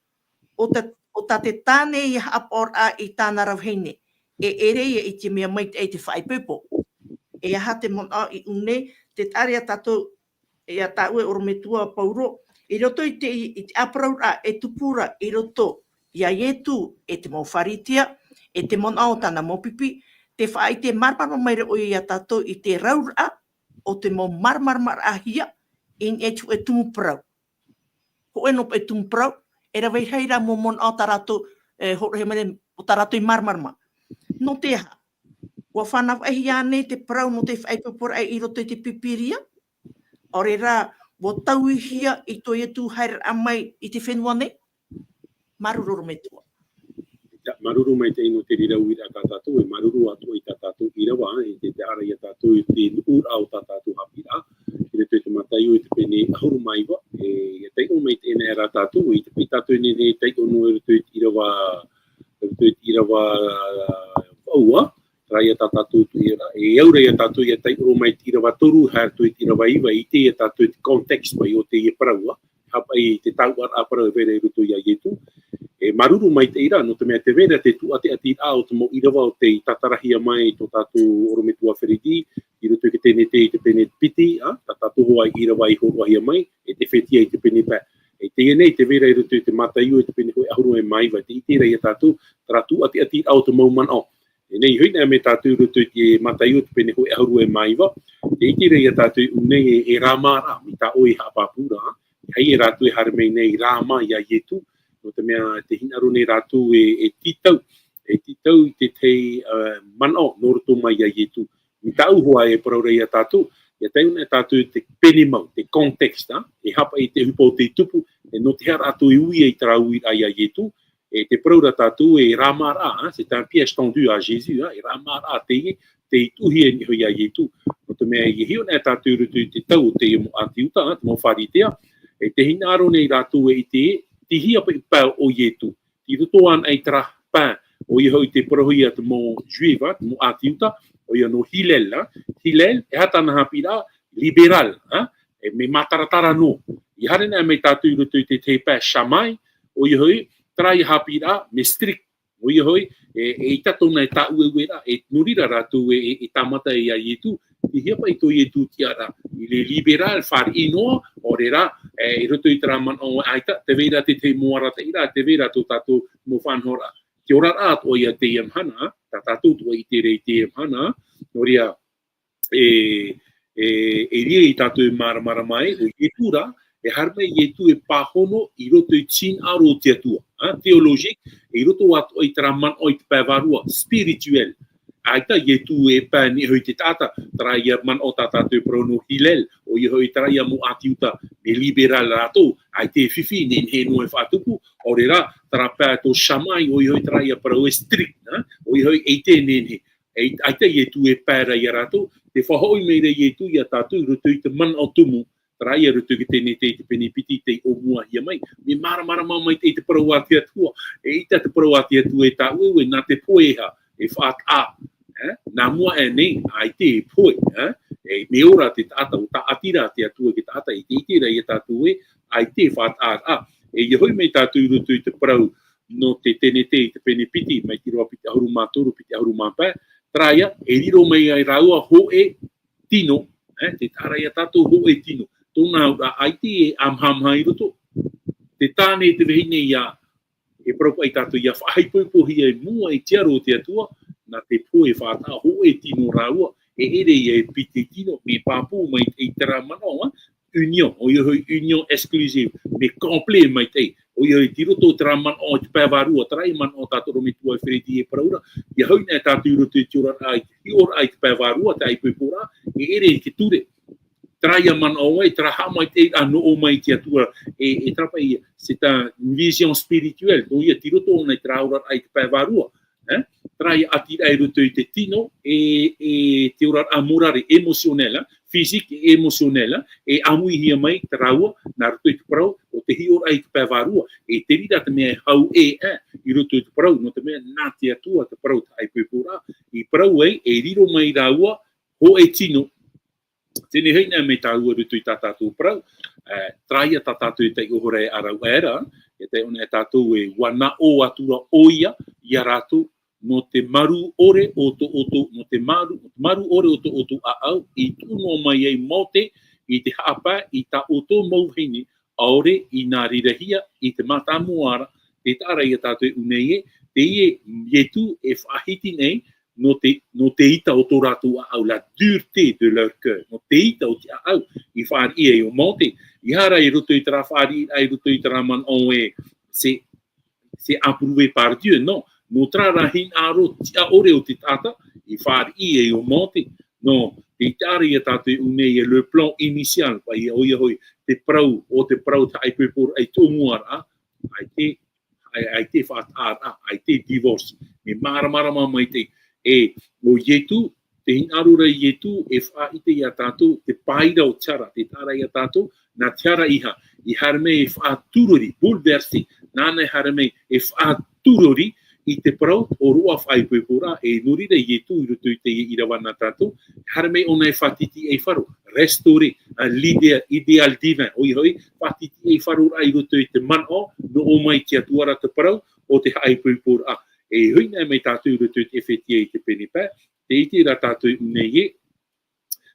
ʻO tā, ʻo tā te tāne ia haʻapaʻoraʻa i tāna ra vahine. E ʻere ia i te mea maitaʻi te faʻaipoipo. E aha te manaʻo i ʻō nei, tē taʻa ra ia tātou, ia tāʻu e ʻorometua Paulo, i roto i te, i te ʻāparauraʻa e tupu ra i roto ia Ietu e te mau Pharisea, e te manaʻo o tāna mau pipi, tē faʻaʻite māramarama mai ra ʻoia ia tātou i te rauraʻa o te mau māramaramaraʻahia i niʻa i te hōʻē tumu parau. Hōʻē noa paʻi tumu parau, e rave rahi rā mau manaʻo tā rātou, e, hōroʻahia mai nei, o tā rātou i māramarama. Nō te aha? ʻUa fānavaʻihia nei te parau nō te faʻaipoiporaʻa i roto i te Pīpīria? ʻAore rā, ʻua tauihia i tō Ietu haereraʻa mai i te fenua nei? Māuruuru ʻorometua. Ia, māuruuru maitaʻi nō te reira uiraʻa tā tātou, e māuruuru atu ai tā tātou ʻīrava, e tē taʻa ra ia tātou i te nuʻuraʻa o tā tātou haʻapiʻiraʻa. I roto i te Mataio i te pene ʻahuru mā iva, e, e taiʻo maitaʻi nei rā tātou, i te pae tātou e nehenehe e taiʻo noa i roto i te ʻīrava, i roto i te ʻīrava, ā, vaʻu, ā, terā ia tā tātou tuʻu ra, e au ra ia tātou ia taiʻo mai te ʻīrava toru, haere atu i te ʻīrava iva, e ʻite ia tātou i te context paʻi o teie parau, ā, haʻapaʻo i te taoʻaraʻa parau e vai ra i roto ia Ietu. E māuruuru maitaʻi rā, nō te mea tē vai ra te tūʻateʻatiraʻa o te mau ʻīrava o tei tātarahia mai tō tātou ʻorometua Feredi, i roto i te Tenete i te pene piti, ā, tā tātou hoʻi ʻīrava i hōroʻahia mai, e te Efetia i te pene pae. E teie nei, tē vai ra i roto i te Mataio i te pene hōʻē ʻahuru e mā iva, tē ʻite ra ia tātou, terā tūʻateʻatiraʻa o te mau manaʻo. E nehenehe hoʻi nei mai tātou i roto i te Mataio te pene hōʻē ʻahuru e mā iva, tē ʻite ra ia tātou i ʻō nei e, e Rāmaraʻa, mai tā ʻoe e haʻapāpū ra, e ʻaita rātou e haere mai nei i Rāma ia Ietu, nō te mea tē hinaʻaro nei rātou e, e tītau, e tītau i te tahi, ā, manaʻo nō roto mai ia Ietu. Mai tāʻu hoʻi e parau ra ia tātou, ia taiʻo nei tātou i te pene mau, te context, ā, e haʻapaʻo i te ʻohipa o tei tupu, e nō te aha rātou e ui ai terā uiraʻa ia Ietu, e tē parau ra tātou e Rāmaraʻa, ā, c'est un piège tendu à Jésus, ā, e Rāmaraʻa teie, tei tuʻuhia nei hoʻi ia Ietu. Nō te mea, e hiʻo nei tātou i roto i te tau o teie mau ʻĀti Iuta, ā, te mau Pharisea, e tē hinaʻaro nei rātou e ʻite, tei hea paʻi pae o Ietu. I roto anaʻe i terā pae, ʻoia hoʻi tei parauhia te mau Juif, ā, te mau ʻĀti Iuta, ʻoia nō Hillel, ā. Hillel, e aha tāna haʻapiʻiraʻa, libéral, ā, e mea mātaratara noa. ʻIa haere nei mai tātou i roto i te tahi pae Shammai, ʻoia hoʻi, terā ia haʻapiʻiraʻa, mea strict, ʻoia hoʻi, e, e ʻaita tōna e tāʻueue ra, e nō reira rātou e, e, e tāmata ia Ietu, tei hea paʻi tō Ietu tiʻaraʻa, il est libéral, fariʻi noa, ʻaore rā, e, i roto i terā manaʻo ʻaita, tē vai ra te tahi mau arataʻiraʻa, tē vai ra tō tātou mau faʻanahoraʻa. Te oraraʻa atoʻa ia teie mahana, tā tātou atoʻa i ʻite ra i teie mahana, nō reira, e, e, e riro ia tātou e māramarama ai, ʻo Ietu rā, e haere mai Ietu e pāhono i roto i te hinaʻaro o te Atua, ā, théologique, i roto atoʻa i terā manaʻo i te pae vārua, spirituel. ʻAita Ietu e pae nei hoʻi te taʻata, terā ia manaʻo tā tātou e parau nō Hillel, ʻoia hoʻi terā ia mau ʻĀti Iuta, mea libéral rātou, ʻaita e fifi, nehenehe noa e faʻatupu, ʻaore rā, terā pae tō Shammai, ʻoia hoʻi terā ia parau e strict, ā, ʻoia hoʻi ʻaita e nehenehe. E, ʻaita Ietu e pae ra ia rātou, tē faʻahoʻi mai ra Ietu ia tātou i roto i te manaʻo tumu, terā ia roto i te Tenete i te pene piti tei ʻōmuahia mai, mea māramarama maitaʻi te parau a te Atua, e ʻaita te parau a te Atua e tāʻueue, nā te pohe e aha, e faʻataʻa, ē? Nā mua aʻe nei, ʻaita e pohe, ē? E mea ora te taʻata, ʻua tāʻatiraʻa te Atua i te taʻata, e tē ʻite ra ia tātou ē, ʻaita e faʻataʻa, ā, e ʻia hoʻi mai tātou i roto i te parau, nō te Tenete i te pene piti, mai te ʻīrava piti ʻahuru mā toru, piti ʻahuru mā pae, terā ia, e riro mai ai rāua hōʻē tino, ē, tē taʻa ra ia tātou hōʻē tino. Tōna auraʻa ʻaita e ʻāmahamaha i roto. Te tāne, te vahine ia, e parau paʻi tātou ʻia faʻaipoipohia i mua i te aro o te Atua, nā te pohe faʻataʻa hōʻē tino rāua, e ʻere ia e piti tino, mea pāpū maitaʻi terā manaʻo, ā, union, ʻoia hoʻi union exclusive, mea complet maitaʻi, ʻoia hoʻi tei roto terā manaʻo i te pae vārua, terā ia manaʻo tā te ʻorometua Feredi e parau ra, ʻia hoʻi nei tātou i roto i te oraraʻa, i te hiʻoraʻa i te pae vārua, te ʻāipoiporaʻa, e ʻere i te ture. Terā ia manaʻo ē, terā haʻamaitaʻiraʻa nō ʻō mai i te Atua, e, e terā paʻi, c'est un, une vision spirituelle, nō ʻoia tei roto ʻōna i terā oraraʻa i te pae vārua, eh? Terā ia ʻatiraʻa i roto i te tino, e, e te oraraʻa morale, émotionnel, eh? Physique e émotionnel, eh? E ʻāmuihia mai te rāua, nā roto i te parau, ʻo te hiʻoraʻa i te pae vārua, e te reira te mea e hau ē, eh? I roto i te parau, nō te mea nā te Atua te parau te haʻaipoiporaʻa, i parau ai, e riro mai rāua, hōʻē tino, Teie nei hoʻi nā mai tāua i roto i tā tātou parau, eh, terā ia tā tātou e taiʻo ra e ʻāraʻuraʻa, e taiʻo na e tātou e ʻua naʻo atura ʻoia, ia rātou, nō te maru ʻore o tō ʻoutou, nō te maru, maru ʻore o tō ʻoutou ʻāʻau, i tuʻu noa mai ai Mōte, i te haʻapae, i tā ʻoutou mau vahine, ʻaore i nā reirahia, i te mātāmua ra, tē taʻa ra ia tātou e ʻū nei ē, teie Ietu e faʻahiti nei, nō te, nō te ita o tō rātou ʻāʻau, la dureté de leur cœur, nō te ita o te ʻāʻau, i fāriʻi ai ʻo Mōte, ʻeiaha rā i roto i terā fāriʻiraʻa, i roto i terā manaʻo ē, c'est, c'est approuvé par Dieu, non, nō terā rā hinaʻaro tiʻa ʻore o te taʻata, i fāriʻi ai ʻo Mōte, nō, tē taʻa ra ia tātou e ʻū nei ē le plan initial, paʻi ʻoia hoʻi, te parau, ʻo te parau te haʻaipoiporaʻa i tō mua ra, ʻaita, ʻaita, ʻaita faʻataʻaraʻa, ʻaita divorce. Mea māramarama maitaʻi. E, ʻo Ietu, te hinaʻaro ra Ietu, e faʻaʻite ia tātou, te pae ra o te hara, tē taʻa ra ia tātou, nā te hara ʻeiaha, i haere mai e faʻaturori, bouleversé, nāna e haere mai e faʻaturori, i te parau, ʻo roaʻa faʻaipoiporaʻa, e nō reira Ietu i roto i teie ʻīrava nā tātou, haere mai ʻōna e faʻatitiʻaifaro, restaurer, uh, l'idéal, idéal divin, ʻoia hoʻi, faʻatitiʻaifaroraʻa i roto i te manaʻo, nō ʻō mai te Atua ra te parau, ʻo te haʻaipoiporaʻa. E hoʻi nā mai tātou i roto i te Efetia i te pene pae, tē ʻite ra tātou i ʻū nei ē,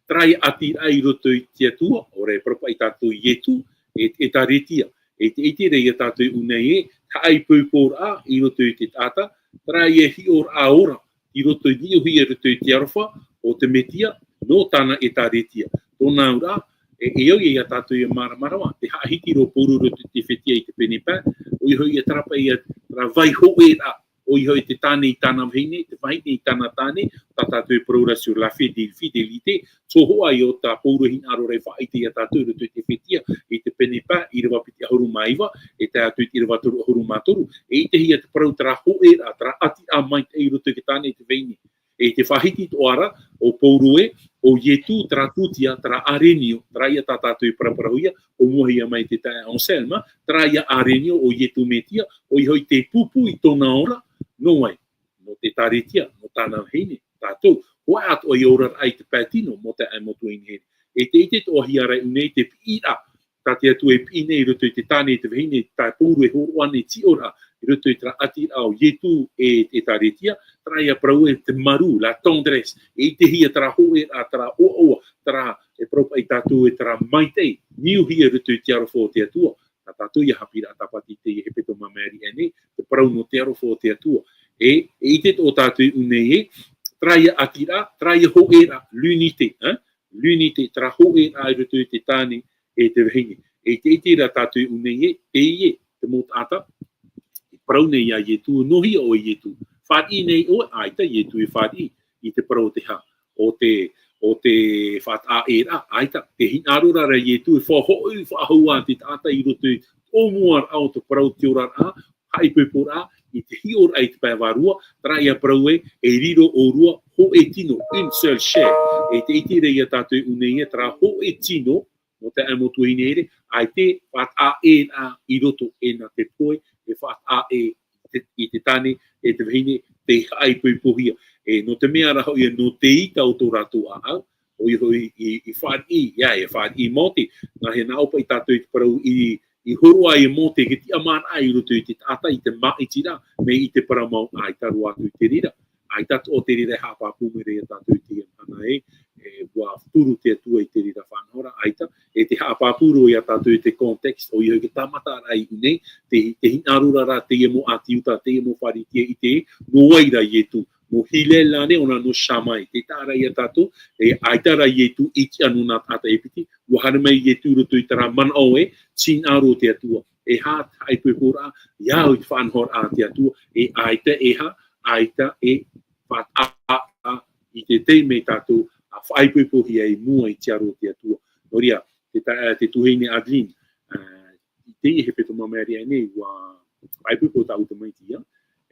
terā ia ʻatiraʻa i roto i te Atua, ʻaore e parau paʻi tātou Ietu, e, ʻĒtārētia. E tē ʻite ra ia tātou i ʻū nei ē, haʻaipoiporaʻa i roto i te taʻata, terā ia hiʻoraʻa ora, i roto i niʻa hoʻi i roto i te aroha, o te Metia, nō tāna ʻĒtārētia. Tōna auraʻa, e, e au ia tātou ia māramarama, te haʻahiti ra ʻo Pauro i roto i te Efetia i te pene pae, ʻoia hoʻi ia terā paʻi ia, terā vai hōʻēraʻa, ʻoia hoʻi te tāne i tāna vahine, te vahine i tāna tāne, tā tātou e parau ra sur la fidé-, fidélité, tō hoʻi ʻo tā Pauro hinaʻaro ra e faʻaʻite ia tātou i roto i te Efetia, i te pene pae, ʻīrava piti ʻahuru mā iva, e tae atu i te ʻīrava toru ʻahuru mā toru, e ʻitehia te parau terā hōʻēraʻa, terā ʻatiraʻa maitaʻi i roto i te tāne i te vahine. E te faʻahiti atoʻa ra, ʻo Pauro ē, ʻo Ietu terā tūtia, terā arenio, terā ia tā tātou e paraparauhia, ʻo mua hia mai te taeaʻe Anselme, terā ia arenio ʻo Ietu Metia, ʻoia hoʻi te pūpū i tōna ora, nō vai, nō te ʻĒtārētia, nō tāna vahine, tātou, hōʻē atoʻa ia oraraʻa i te pae tino, Mōte ʻe Motuhine here. E tē ʻite atoʻahia ra i ʻū nei te piʻiraʻa, tā te Atua e piʻi nei i roto i te tāne, i te vahine, tā Pauro e hōroʻa nei tiʻoraʻa, i roto i terā ʻatiraʻa ʻo Ietu e, ʻĒtārētia, terā ia parau ē te maru, la tendresse, e ʻitehia terā hōʻēraʻa, terā ʻoaʻoa, terā, e parau paʻi tātou ē terā maitaʻi, niuhia i roto i te aroha o te Atua, tā tātou ia haʻapiʻiraʻa tāpati i teie hepetoma māʻiri aʻe nei, te parau nō te aroha o te Atua. E, e ʻite atoʻa tātou i ʻū nei ē, terā ia ʻatiraʻa, terā ia hōʻēraʻa, l'unité, hein? L'unité, terā hōʻēraʻa i roto i te tāne e te vahine. E tē ʻite ra tātou i ʻū nei ē, teie, te mau taʻata, i parau nei ia Ietu, nō hea ʻo Ietu. Fāriʻi nei ʻoe, ʻaita Ietu e fāriʻi, i te parau o te hā, ʻo te, ʻo te faʻataʻa ʻē ra, ʻaita, te hinaʻaro ra ra Ietu, e faʻahoʻi, faʻahou ā te taʻata i roto i tō mua raʻa o te parau te oraraʻa, haʻaipoiporaʻa, i te hiʻoraʻa i te pae vārua, terā ia parau ē, e riro ʻōrua, hōʻē tino, une seule chair. E tē ʻite ra ia tātou i ʻū nei ē, terā hōʻē tino, nō te taeaʻe Motuhine here, ʻaita e faʻataʻa ʻē ra i roto e nā te pohe, e faʻataʻa ʻē te, i te tāne, e te vahine, tei haʻaipoipohia. E, nō te mea ra hoʻi, nō te ita o tō rātou ʻāʻau, ʻoia hoʻi i, i fāriʻi, ia, e fāriʻi Mōte, nā hea nā ʻō paʻi tātou i te parau i, i hōroʻa ai Mōte, te tiʻamāraʻa i roto i te taʻata, i te māʻitiraʻa, mai i te parau mau, ʻaita roa atu i te reira. ʻAita atoʻa te reira e haʻapāpū mai ra ia tātou i teie mahana ē, e, ʻua turu te Atua i te reira faʻanahoraʻa, ʻaita, e te haʻapāpū roa ia tātou i te contexte, ʻoia hoʻi te tāmataraʻa i ʻū nei, te, te hinaʻaro ra ra, teie mau ʻāti Iuta, teie mau Pharisien i te, nō vai ra Ietu, nō Hilel ānei, ʻōna nō Shammai, tē taʻa ra ia tātou, e ʻaita ra Ietu i tiʻa nō nā taʻata e piti, ʻua haere mai Ietu i roto i terā manaʻo ē, te hinaʻaro o te Atua, e hā, haʻaipoiporaʻa, ia au i te faʻanahoraʻa a te Atua, e ʻaita, e hā, ʻaita e faʻataʻa i te taime tātou a faʻaipoipohia i mua i te aro o te Atua. Nō reira, te ta-, te tuahine Adeline, ā, i teie hepetoma māʻiri aʻe nei, ʻua faʻaipoipo tāʻu tamaiti ia,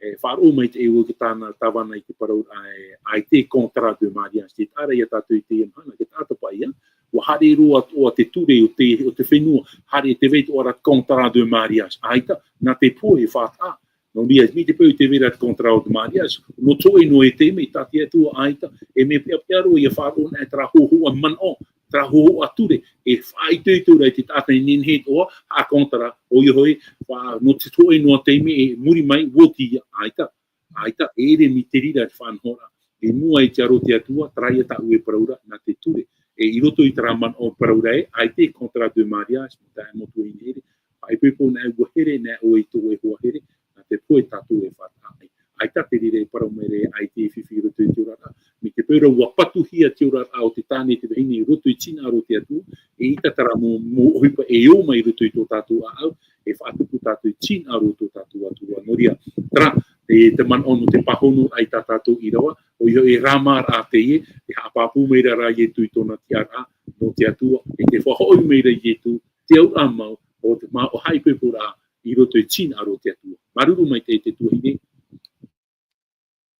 e faʻaroʻo mai te ʻeua ki tāna tāvana i te parau, ā, e, ʻaita e contrat de mariage. Te taʻa ra ia tātou i teie mahana, te taʻata paʻi, ua haere roa atoʻa te ture o te, o te fenua, haere tē vai atoʻa ra contrat de mariage. ʻAita, nā te pohe e faʻataʻa. Nō reira, mai te peu tē vai ra contrat de mariage, nō te hōʻē noa e taime, tā te Atua ʻaita, e mea peʻapeʻa roa ia faʻaroʻo anaʻe terā hōhoʻa manaʻo, terā hōhoʻa ture, e faʻaitoito ra i te taʻata e nehenehe atoʻa, haʻa contrat, ʻoia hoʻi, faʻa-, nō te hōʻē noa taime, e muri mai, ʻua oti ia, ʻaita, ʻaita, e ʻere mai te reira te faʻanahoraʻa. I mua i te aro o te Atua, terā ia tāʻu e parau ra, nā te ture. E i roto i terā manaʻo parau ra ē, ʻaita e contrat de mariage, mai taeaʻe Motuainahiri, faʻaipoipo anaʻe ʻua here, nā ʻoe i tō ʻoe hoa here, nā te pohe tātou e faʻataʻa ai. ʻAita te reira e parau mai ra ē, ʻaita e fifi i roto i te oraraʻa. Mai te peu ra ʻua patuhia te oraraʻa o te tāne te vahine i roto i te hinaʻaro o te Atua, eʻita terā mau, mau ʻohipa e ō mai i roto i tō tātou ʻāʻau, e faʻatupu tātou i te hinaʻaro o tō tātou Atua. Nō reira, terā, e te manaʻo nō te pāhonoraʻa i tā tātou ʻīrava, ʻoia hoʻi e rāmāraʻa teie, e haʻapāpū mai ra rā Ietu i tōna tiʻaraʻa, nō te Atua, e tē faʻahoʻi mai ra Ietu, te auraʻa mau, o te mau haʻaipoiporaʻa i roto i te hinaʻaro o te Atua. Māuruuru maitaʻi te tuahine.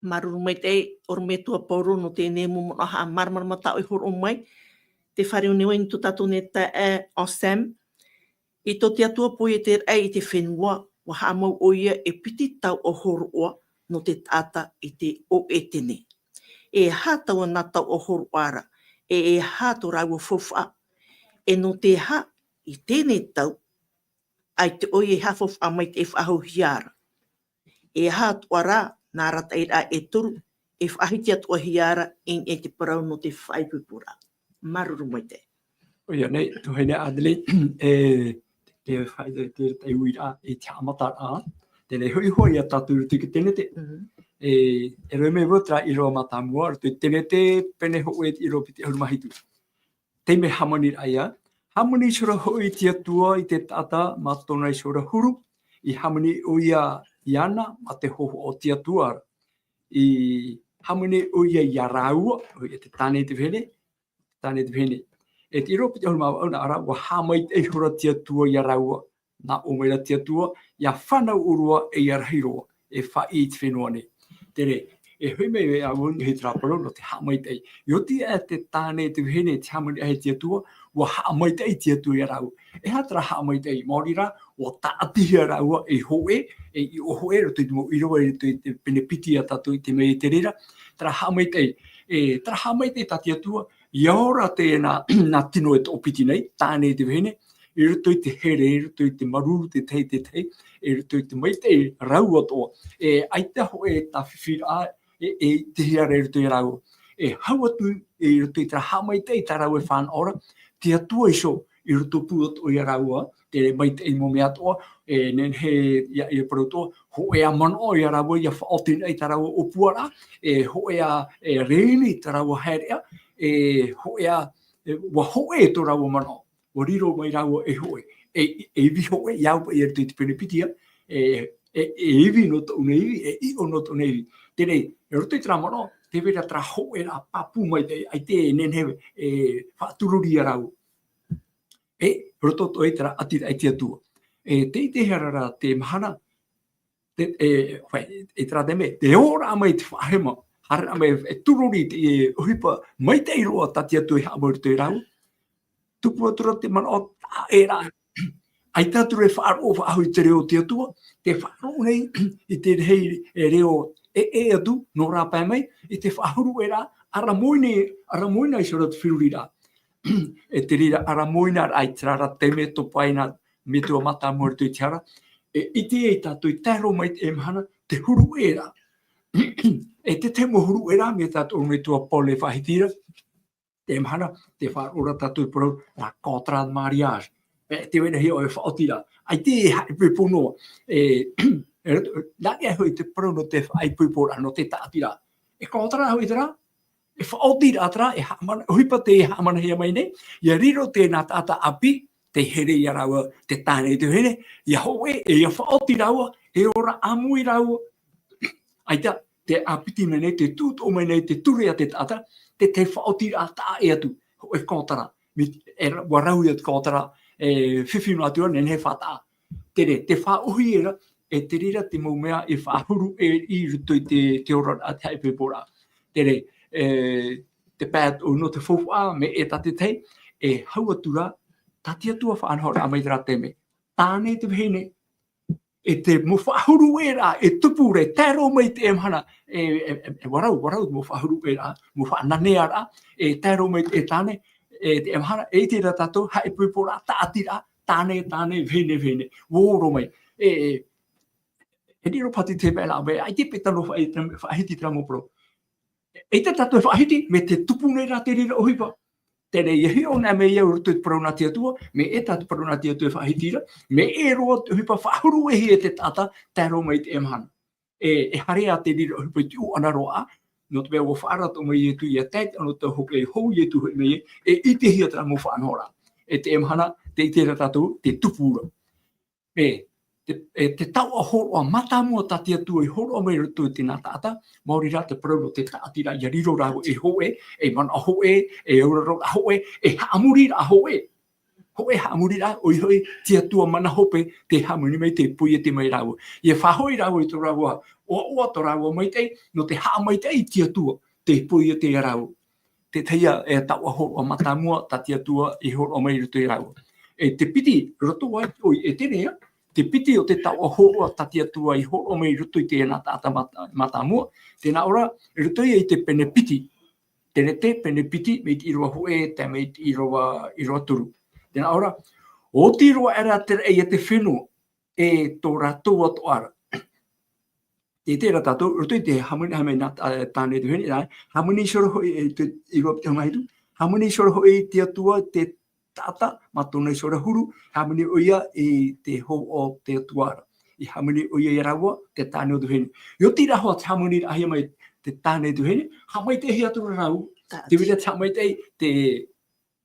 Māuruuru maitaʻi, ʻorometua Paulo, nō teie mau manaʻo haʻamāramarama tā ʻoe i hōroʻa mai, tē fāriu nei vau i niʻa i tō tātou nei taeaʻe Anselme. I tō te Atua poieteraʻa i te fenua, ʻua haʻamau ʻoia e piti tau ʻo hōroʻa nō te taʻata i te ʻō ʻētene. E aha taua nā tau ʻo hōroʻa ra, e, e aha tō rāua faufaʻa, e nō te aha i teie nei tau, ʻaita ʻoia e haʻafaufaʻa mai te faʻahouhia ra. E aha atoʻa rā nā arataʻiraʻa e toru, e faʻahiti atoʻahia ra i niʻa i te parau nō te faʻaipoiporaʻa. Māuruuru maitaʻi. ʻOia nei, tuahine Adelaide, e, te, te, te, te uiraʻa, e te haʻamataraʻa, te reira hoʻi ia tātou i roto i te Tenete. Mhm. E, e rave mai vau terā ʻīrava mātāmua, roto i te Tenete, pene hōʻē ʻīrava piti ʻahuru mā hitu. Teie hāmaniraʻa ia, hāmani iho ra hoʻi te Atua i te taʻata mā tōna iho ra huru, i hāmani ʻoia iāna mā te hōhoʻa o te Atua ra. I hāmani ʻoia ia rāua, ʻoia te tāne te vahine, tāne te vahine. E te ʻīrava piti ʻahuru mā vaʻu nā ʻō ra, ʻua haʻamaitaʻi ihora te Atua ia rāua, nā ʻō mai ra te Atua, ʻia fānau ʻōroa e ʻia rahi roa, e faʻaʻī i te fenua nei. Te reira, e hoʻi mai vau i niʻa i terā parau nō te haʻamaitaʻi. I oti aʻe te tāne te vahine i te hāmani aʻe te Atua, ʻua haʻamaitaʻi te Atua ia rāua. E aha terā haʻamaitaʻi? Maori rā, ʻua tāʻatihia rāua ei hōʻē, ei ʻiʻo hōʻē, roto i te mau ʻīrava, roto i te pene piti ia tātou i te mea i te reira. Terā haʻamaitaʻi, e, terā haʻamaitaʻi tā te Atua, ʻia ora teie nā, nā tino e toʻopiti nei, tāne te vahine, i roto i te here, i roto i te māuruuru te tahi i te tahi, i roto i te maitaʻi rāua atoʻa. E, ʻaita hōʻē tāfifiraʻa, e, e, te hiʻoraʻa i roto ia rāua. E hau atu i roto i terā haʻamaitaʻi tā rāua e fānaʻo ra, te Atua iho, i roto pū atoʻa ia rāua, te maitaʻi mau mea atoʻa, e, nehenehe ia, ia parau atoʻa, hōʻē ā manaʻo ia rāua, ʻia faʻaoti nei tā rāua ʻōpuaraʻa, e, hōʻē ā, e, rēni tā rāua haereʻa, e, hōʻē ā, e, ʻua hōʻē tō rāua manaʻo. ʻUa riro mai rāua ei hōʻē, e, e ivi hōʻē, ʻia au paʻi i roto i te pene piti ā, e, e, e ivi nō tōʻu nei ivi, e ʻiʻo nō tōʻu nei ivi. Te reira, i roto i terā manaʻo, tē vai ra terā hōʻēraʻa pāpū maitaʻi, ʻaita e nehenehe e faʻaturori ia rāua. E, roto atoʻa i terā ʻati, ʻati Atua. E, tē ʻitehia ra te mahana, te, e, hoi, e terā taime, tē ora mai te faʻahema, haere mai, e turori te, e, ʻohipa maitaʻi roa tā te Atua i haʻamau i roto ia rāua. Tupu atu ra te manaʻo taʻa ʻē ra. ʻAita atu ra e faʻaroʻo faʻahou i te reo o te Atua, tē faʻaroʻo nei i te rahi, e, reo e, e atu, nō rāpae mai, i te faʻahuru ʻē ra, ʻaramoina, ʻaramoina iho ra te feruriraʻa. E te reira ʻaramoina ra i terā ra taime topa ai nā metua mātāmua i roto i te hara, e ʻite ai tātou i tae roa mai i teie mahana, te huru ʻē ra. E te tahi mau huru ʻē ra, mai tā te ʻorometua Paul e faʻahiti ra, teie mahana, tē faʻaroʻo ra tātou i te parau, la contrat de mariage. E, tē vai ra hia ʻoe e faʻaoti ra. ʻAita e haʻaipoipo noa. E, e, nā hea hoʻi te parau nō te haʻaipoiporaʻa, nō te tāʻatiraʻa. E contrat hoʻi terā, e faʻaotiraʻa terā, e haʻamana-, ʻohipa tē haʻamanahia mai nei, ʻia riro teie nā taʻata ʻāpī, tē here ia rāua, te tāne te vahine, ʻia hōʻē, e ʻia faʻaoti rāua, e ora ʻāmui rāua. ʻAita, tē ʻāpiti mai nei, tē tuʻu atoʻa mai nei te ture a te taʻata, te, te faʻaotiraʻa taʻa ʻē atu, hōʻē contrat. Mi-, e ra-, ʻua rau ia te contrat, e fifi noa atu ra, nehenehe e faʻataʻa. Te reira, tē faʻaʻōhie ra, e te reira te mau mea e faʻahuru ʻē i roto i te, te oraraʻa, te haʻaipoiporaʻa. Terā, e, te pae atoʻa nō te faufaʻa, mea ʻē tātaʻitahi, e hau atu rā, tā te Atua faʻanahoraʻa mai terā taime. Tāne te vahine, e te mau faʻahuru ʻē rā, e tupu ra, e tae roa mai i teie mahana, e, e, e, e ʻua rau, ʻua rau te mau faʻahuru ʻē rā, mau faʻananearaʻa, e tae roa mai i te tāne, e teie mahana, e ʻite ra tātou, haʻaipoiporaʻa, tāʻatiraʻa, tāne, tāne, vahine, vahine, ʻua ō roa mai. E, e, e riro pāpū te mea rā, mea, ʻaita e peʻe tano faʻa-, faʻahiti terā mau parau. ʻAita tātou e faʻahiti, mea tē tupu nei rā te reira ʻohipa. Terā, ʻia hiʻo anaʻe mai au i roto i te parau nā te Atua, mea ʻē tā te parau nā te Atua e faʻahiti ra, mea ʻē roa te ʻohipa faʻahuru ʻē hia e te taʻata, tae roa mai i teie mahana. E, e haere ā te reira ʻohipa i te ʻūʻana roa, nō te mea ʻua faʻaara atoʻa mai Ietu ʻia tae i te anotau hopeʻa, e hou Ietu hoʻi mai, e ʻitehia terā mau faʻanahoraʻa. E teie mahana, tē ʻite ra tātou, tē tupu ra. E, te, e, te taoʻa hōroʻa mātāmua tā te Atua i hōroʻa mai i roto i te nā taʻata, maori rā te parau nō te tāʻatiraʻa, ʻia riro rāua ei hōʻē, ei manaʻo hōʻē, ei auraro hōʻē, ei haʻamoriraʻa hōʻē. Hōʻē haʻamoriraʻa, ʻoia hoʻi, te Atua mana hope, tē hāmani mai, tē poiete mai rāua. ʻIa faʻahoʻi rāua i tō rāua ʻoaʻoa, tō rāua maitaʻi, nō te haʻamaitaʻi i te Atua, tē poiete ia rāua. Te tahi ā, e taoʻa hōroʻa mātāmua, tā te Atua i hōroʻa mai i roto ia rāua. E te piti, roto ai, ʻoia, e terā, te piti o te taoʻa hōroʻa, tā te Atua i hōroʻa mai i roto i te nā taʻata mātā-, mātāmua, tē nā ʻō ra, i roto ia i te pene piti. Te Rete, pene piti, mai te ʻīrava hōʻē, tae mai te ʻīrava, ʻīrava toru. Tē nā ʻō ra, ʻoti roa aʻera te raʻi a te fenua, e tō rātou atoʻa ra. E terā tātou, roto i te hāmani, hāmani nā, ā, tāne te vahine, ā, hāmani iho ra hoʻi, e te, ʻīrava piti hogahā hitu, hāmani iho ra hoʻi te Atua, te taʻata, mā tōna iho ra huru, hāmani ʻoia i te hōhoʻa o te Atua ra. I hāmani ʻoia ia rāua, te tāne o te vahine. ʻIa oti ra hoʻi te hāmaniraʻahia mai te tāne te vahine, haʻamaitaʻihia atu ra rāua. Tāʻati. Tē vai ra te haʻamaitaʻi, te,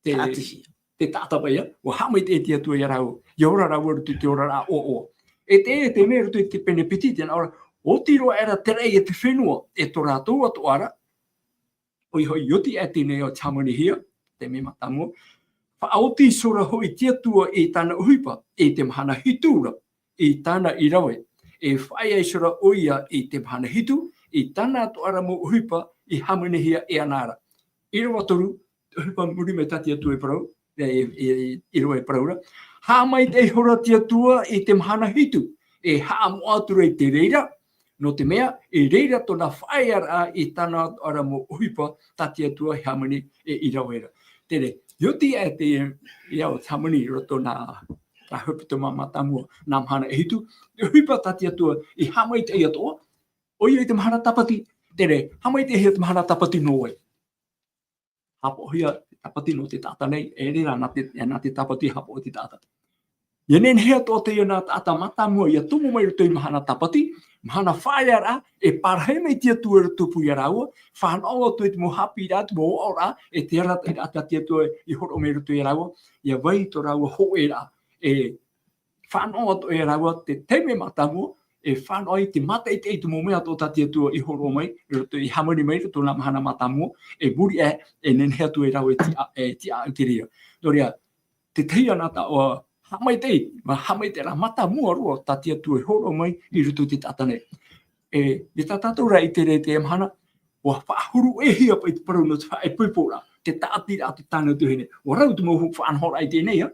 te, Tāʻatihia. Te taʻata paʻi, ʻua haʻamaitaʻi te Atua ia rāua. ʻIa ora rāua i roto i te oraraʻa ʻoaʻoa. E te, e te mea i roto i te pene piti, tē nā ʻō ra, ʻoti roa aʻera te raʻi a te fenua, e tō rātou atoʻa ra, ʻoia hoʻi, ʻia oti aʻe teie nei ʻo te hāmanihia, te mea mātāmua. Faʻaoti iho ra hoʻi te Atua i tāna ʻohipa, i te mahana hitu ra, i tāna i rave. E faʻaea iho ra ʻoia i te mahana hitu, i tāna atoʻa ra mau ʻohipa, i hāmanihia e ana ra. ʻĪrava toru, te ʻohipa muri mai tā te Atua i parau, e, e, e, ʻīrava i parau ra. Haʻamaitaʻi ihora te Atua i te mahana hitu, e haʻamoʻa atu ra i te reira, nō te mea, i reira tōna faʻaearaʻa i tāna atoʻa ra mau ʻohipa, tā te Atua i hāmani e i rave ra. Terā, ʻia oti aʻe te, ia ʻo te hāmani i roto nā, nā hepetoma mātāmua, nā mahana e hitu, te ʻohipa tā te Atua i haʻamaitaʻi atoʻa, ʻoia i te mahana tāpati, terā, haʻamaitaʻihia te mahana tāpati nō vai. Haʻapaʻohia te tāpati nō te taʻata nei, e reira nā te, nā te tāpati haʻapaʻo te taʻata. ʻIa nehenehe atoʻa teie nā taʻata mātāmua ʻia tomo mai roto i mahana tāpati, mahana faʻaearaʻa, e parahi mai te Atua i rotopū ia rāua, fānaʻo atu i te mau haʻapiʻiraʻa, te mau ʻoaʻoraʻa, e te arataʻiraʻa tā te Atua i hōroʻa mai roto ia rāua, ʻia vai tō rāua hōʻēraʻa, e fānaʻo atoʻa ia rāua te taime mātāmua, e fānaʻo ai te mātaʻitaʻi i te mau mea atoʻa tā te Atua i hōroʻa mai, i roto, i hāmani mai, i roto nā mahana mātāmua, e muri aʻe, e nehenehe atu ai rāua e tiʻa, e tiʻa i te reira. Nō reira, te tahi nā taoʻa haʻamaitaʻi, mā haʻamaitaʻiraʻa mātāmua roa tā te Atua i hōroʻa mai, i roto i te taʻata nei. E, i tā tātou ra i te reira teie mahana, ʻua faʻahuru ʻē hia paʻi te parau nō te faʻaipoiporaʻa, te tāʻatiraʻa, te tāne o te vahine. ʻUa rau te mau faʻanahoraʻa i teie nei, ā.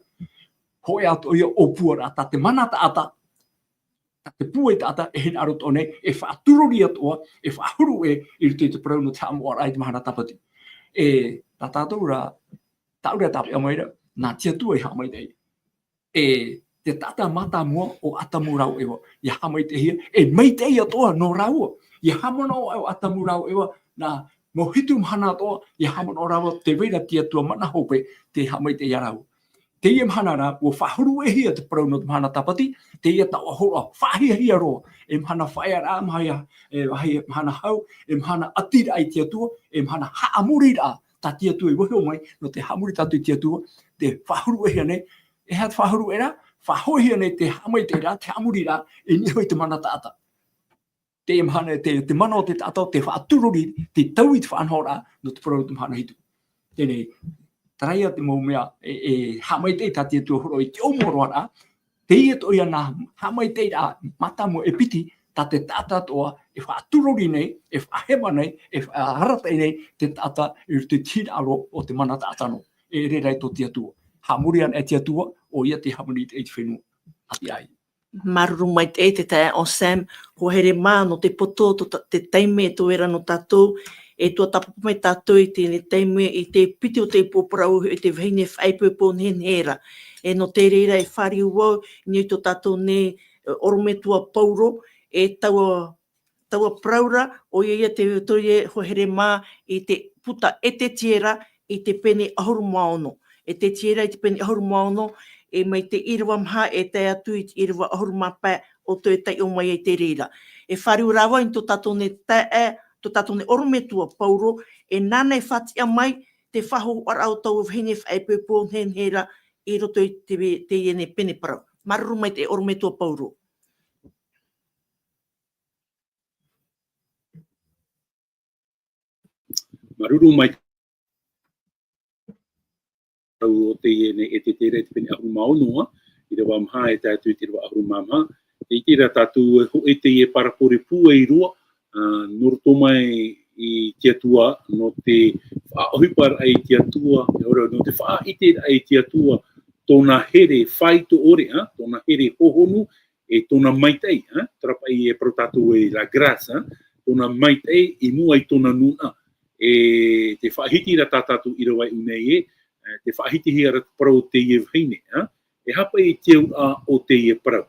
Hōʻē atoʻa ia ʻōpuaraʻa, tā te mana taʻata, tā te pūai taʻata, e hinaʻaro atoʻa nei, e faʻaturori atoʻa, e faʻahuru ʻē i roto i te parau nō te haʻamoʻaraʻa i te mahana tāpati. E, tā tātou ra, tāʻu ra e tāpeʻa mai ra, nā te Atua i haʻamaitaʻi. E te taʻata mātāmua ʻo Atamu rāua ʻo Eva, ʻia haʻamaitaʻihia, e maitaʻi atoʻa nō rāua. ʻIa haʻamanaʻo ʻo Atamu rāua ʻo Eva, nā mau hitu mahana atoʻa, ʻia haʻamanaʻo rāua, tē vai ra te Atua mana hope, tē haʻamaitaʻi ia rāua. Teie mahana rā, ʻua faʻahuru ʻē hia te parau nō te mahana tāpati, teie taoʻa hōroʻa, faʻahiahia roa, e mahana faʻaearaʻa, mahana, e, mahana hau, e mahana ʻatiraʻa i te Atua, e mahana haʻamoriraʻa, tā te Atua i vaiiho mai, nō te haʻamori tātou i te Atua, tē faʻahuru ʻē hia nei, e aha te faʻahuru ʻē ra, faʻahoʻihia nei te haʻamaitaʻiraʻa, te haʻamoriraʻa, i niʻa i te mana taʻata. Te mahana, te, te mana o te taʻata, tē faʻaturori, tē taui te faʻanahoraʻa, nō te parau te mahana hitu. Teie nei, terā ia te mau mea, e, e haʻamaitaʻi tā te Atua hōroʻa i te ʻōmuaraʻa, Teie atoʻa ia nā haʻamaitaʻiraʻa mātāmua e piti, tā te taʻata atoʻa e faʻaturori nei, e faʻaheva nei, e faʻaarataʻi nei te taʻata i roto i te hinaʻaro o te mana taʻata nō. E reira tō te Atua. Haʻamori ana e te Atua, ʻoia te hāmani i te fenua. ʻĀtīaʻi. Māuruuru maitaʻi te taeaʻe Anselme, hoa here mā nō te poto, tō ta-, te taime e toe ra nō tātou, e tuatāpapa mai tātou i teie taime, i te piti o te upoʻo parau, i te vahine faʻaipoipo nehenehe ra. E nō te reira e fāriu au, i niʻa i tō tātou nei, e, ʻorometua Pauro, e taua, taua parau ra, ʻoia ia te toe hoa here mā i te puta Ezekiela i te pene ʻahuru mā ono. Ezekiela i te pene ʻahuru mā ono, e mai te ʻīrava maha e tae atu i te ʻīrava ʻahuru mā pae ʻo tē taiʻo mai ai te reira. E fāriu rā vau i tō tātou nei taeaʻe, tō tātou nei ʻorometua Pauro, e nāna e faʻatiʻa mai te faʻahōhoʻaraʻa o taua vahine faʻaipoipo nehenehe ra i roto i te, teie nei pene parau. Māuruuru maitaʻi ʻorometua Pauro. Māuruuru maitaʻi. Parau o teie nei Ezekiela i te pene ʻahuru mā ono, ʻīrava maha e tae atu i te ʻīrava ʻahuru mā maha. Tē ʻite ra tātou e hōʻē teie parabole pūai roa, ā, nō roto mai i te Atua, nō te faʻaʻohiparaʻa i te Atua, e ʻore, nō te faʻaʻiteraʻa i te Atua, tōna here faito ʻore, ā, tōna here hohonu, e tōna maitaʻi, ā, terā paʻi e parau tātou e la grâce, ā, tōna maitaʻi i mua i tōna nūnaʻa. E tē faʻahiti ra tā tātou ʻīrava i ʻō nei ē, e, tē faʻahitihia ra te parau o teie vahine, ā. E aha paʻi te auraʻa o teie parau.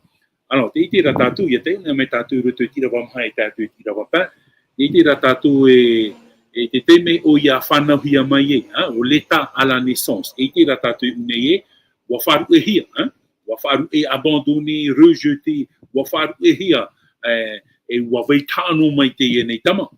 Alors, tē ʻite ra tātou, ʻia taiʻo anaʻe mai tātou i roto i te ʻīrava maha e tae atu i te ʻīrava pae, tē ʻite ra tātou e, e te taime ʻoia fānauhia mai ai, ā, ʻo l'état à la naissance. Tē ʻite ra tātou i ʻō nei ē, ʻua faʻaruʻehia, ā, ʻua faʻaruʻe, abandonné, rejeté, ʻua faʻaruʻehia, e, e ʻua vai taʻa noa mai teie nei tama.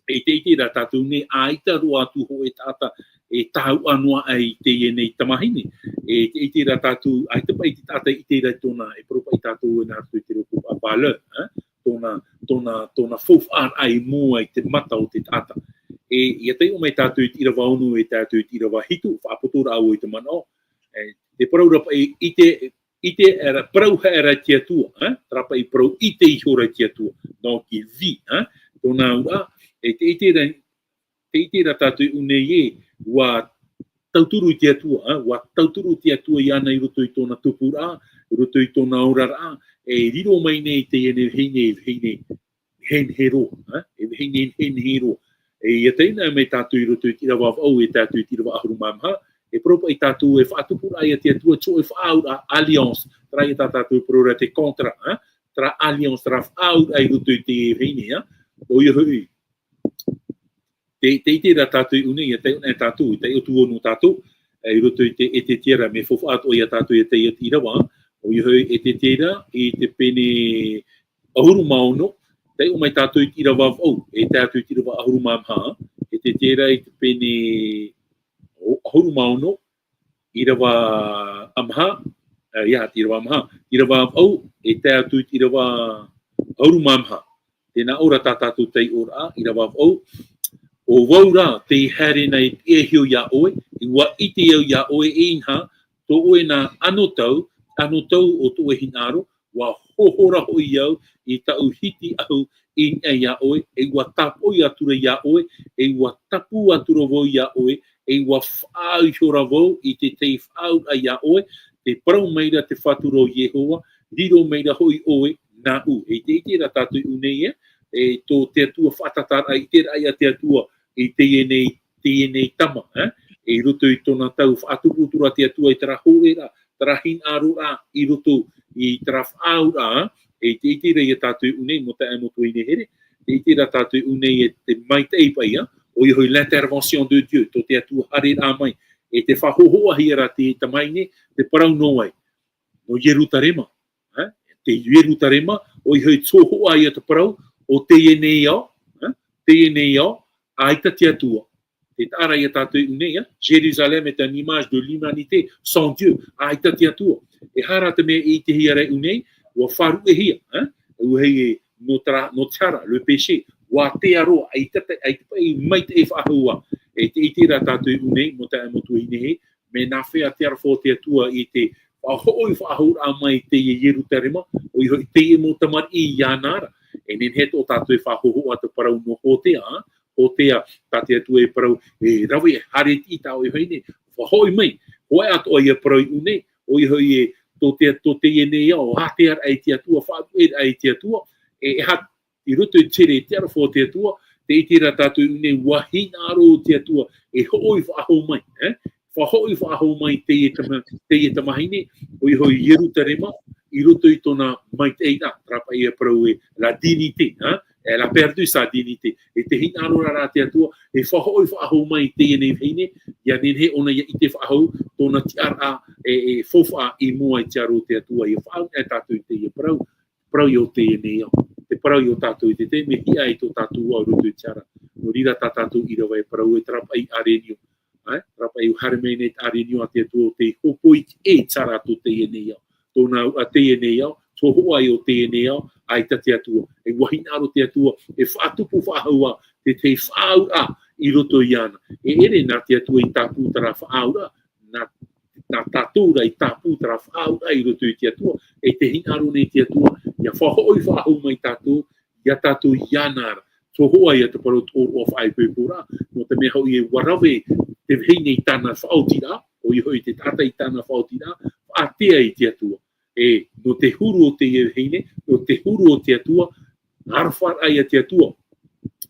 E tē ʻite ra tātou nei, ʻaita roa atu hōʻē taʻata e tāuʻa noa aʻe i teie nei tamahine. E tē ʻite ra tātou, ʻaita paʻi te taʻata i ʻite ra i tōna, e parau paʻi tātou e nā roto i te reo Kuki, valeur, ā, tōna, tōna, tōna faufaʻaraʻa i mua i te mata o te taʻata. E, ʻia taiʻo mai tātou i te ʻīrava ono e tae atu i te ʻīrava hitu, faʻapoto ra vau i te manaʻo. E, te parau ra paʻi, ʻite, ʻite, e, ra, parau haere te Atua, ā, terā paʻi parau ʻite ihora te Atua. Donc, il vit, ā, tōna auraʻa, e tē ʻite ra, tē ʻite ra tātou i ʻō nei ē, ʻua tauturu i te Atua, ā, ʻua tauturu te Atua iāna i roto i tōna tupuraʻa, i roto i tōna oraraʻa, e riro mai nei teie nei vahine, vahine, nehenehe roa, ā, e vahine nehenehe roa. E ʻia taiʻo anaʻe mai tātou i roto i te ʻīrava vaʻu e tae atu i te ʻīrava ʻahuru mā maha, e parau paʻi tātou e faʻatupuraʻa ia te Atua, te hōʻē faʻaauraʻa, alliance, terā ia tā tātou e parau ra te contrat, ā, terā alliance, terā faʻaauraʻa i roto i te vahine, ā, ʻoia hoʻi. Tē, tē ʻite ra tātou i ʻō nei, ʻia taiʻo anaʻe tātou, taiʻo atu vau nō tātou, e, i roto i te Ezekiela, mea faufaʻa atoʻa ia tātou ʻia taiʻo i te ʻīrava, ʻoia hoʻi Ezekiela, i te pene ʻahuru mā ono, taiʻo mai tātou i te ʻīrava vaʻu, e tae atu i te ʻīrava ʻahuru mā maha, Ezekiela i te pene ʻo, ʻahuru mā ono, ʻīrava maha, e, ia, te ʻīrava maha, ʻīrava vaʻu, e tae atu i te ʻīrava ʻahuru mā maha. Tē nā ʻō ra tā tātou taiʻoraʻa, ʻīrava vaʻu, ʻo vau rā tei haere nei e piʻihio iā ʻoe, e ʻua ʻite au iā ʻoe, e inaha, tō ʻoe nā anotau, anotau o tō ʻoe hinaʻaro, ʻua hohora hoʻi au i tāʻu hiti ʻahu i niʻa iā ʻoe, e ʻua tāpoʻi atu ra iā ʻoe, e ʻua tapu atu ra vau iā ʻoe, e ʻua faʻaau ihora vau i te tahi faʻaauraʻa iā ʻoe, tē parau mai ra te Fatu ra ʻo Iehova, riro mai ra hoʻi ʻoe nāʻu. E tē ʻite ra tātou i ʻō nei, e, e tō te Atua faʻatataraʻa, ʻiteraʻa ia te Atua i teie nei, teie nei tama, e, i roto i tōna tau, faʻatupu atu ra te Atua i terā hōʻēraʻa, terā hinaʻaroraʻa i roto i terā faʻaauraʻa, e tē ʻite ra ia tātou i ʻō nei, mau taeaʻe, mau tuahine here, tē ʻite ra tātou i ʻō nei e te maitaʻi paʻi, ʻoia hoʻi l'intervention de Dieu, tō te Atua haereraʻa mai, e tē faʻahōhoʻahia ra te tamahine, tē parau noa ai, nō Ierutarema, e, te Ierutarema, ʻoia hoʻi te hōhoʻa ia te parau, ʻo teie nei ao, e, teie nei ao, ʻaita te Atua. Tē taʻa ra ia tātou i ʻō nei, ā, Jérusalem est une image de l'humanité sans Dieu, ʻaita te Atua. E aha rā te mea e ʻitehia ra i ʻō nei, ʻua faʻaruʻehia, ā, ʻua hei nō terā, nō te hara, le péché, ʻua tea roa, ʻaita te, ʻaita paʻi maitaʻi faʻahou ā. E tē ʻite ra tātou i ʻō nei, mau taeaʻe, mau tuahine here, mea nāfea te aroha o te Atua i te Faʻahoʻi faʻahou rā mai teie Ierutarema, ʻoia hoʻi teie mau tamariʻi iāna ra. E nehenehe tō tātou e faʻahōhoʻa te parau nō Hōtea, ā? Hōtea, tā te Atua e parau, e rave, e haere iti i tā ʻoe vahine, faʻahoʻi mai, hōʻē atoʻa ia parau i ʻō nei, ʻoia hoʻi e, tō te, tō teie nei ao, ātea raʻa i te Atua, faʻaruʻe raʻa i te Atua, e, e ha-, i roto i te here, te aroha o te Atua, tē ʻite ra tātou i ʻō nei, ʻua hinaʻaro te Atua, e hoʻi faʻahou mai, e? Faʻahoʻi faʻahou mai teie tama-, teie tamahine, ʻoia hoʻi Ierutarema, i roto i tōna maitaʻi ra, terā paʻi e parau e, la dignité, e? Elle a perdu sa dignité. E tē hinaʻaro ra te Atua, e faʻahoʻi faʻahou mai teie nei vahine, ʻia nehenehe ʻōna ʻia ʻite faʻahou, tōna tiʻaraʻa, e, e faufaʻa i mua i te aro o te Atua, ʻia faʻaau e tātou i teie parau, parau i ʻō teie nei ao. Te parau i ʻō tātou i te taime e hiʻa ai tō tātou ao i roto i te ara. Nō reira tā tātou ʻīrava e parau e terā paʻi ʻarenio. Ā, terā paʻi ʻua haere mai nei te ʻarenio a te Atua ʻo tē hōpoi ʻē i te ara tō teie nei ao. Tōna uʻa teie nei ao, tō hōʻē ʻo teie nei ao, ʻaita te Atua. E ʻua hinaʻaro te Atua, e faʻatupu faʻahou ā, te, te faʻaauraʻa i roto iāna. E ʻere nā te Atua i tāpū terā faʻaauraʻa, nā, nā tātou rā i tāpū terā faʻaauraʻa i roto i te Atua, e tē hinaʻaro nei te Atua, ʻia faʻahoʻi faʻahou mai tātou, ia tātou iāna ra. Tō hōʻē ia te parau tō ʻōroʻa faʻaipoiporaʻa, nō te mea hoʻi e ʻua rave te vahine i tāna faʻaotiraʻa, ʻoia hoʻi te taʻata i tāna faʻaotiraʻa, faʻaātea i te Atua. E, nō te huru o teie vahine, nō te huru o te Atua, aroha raʻa ia te Atua.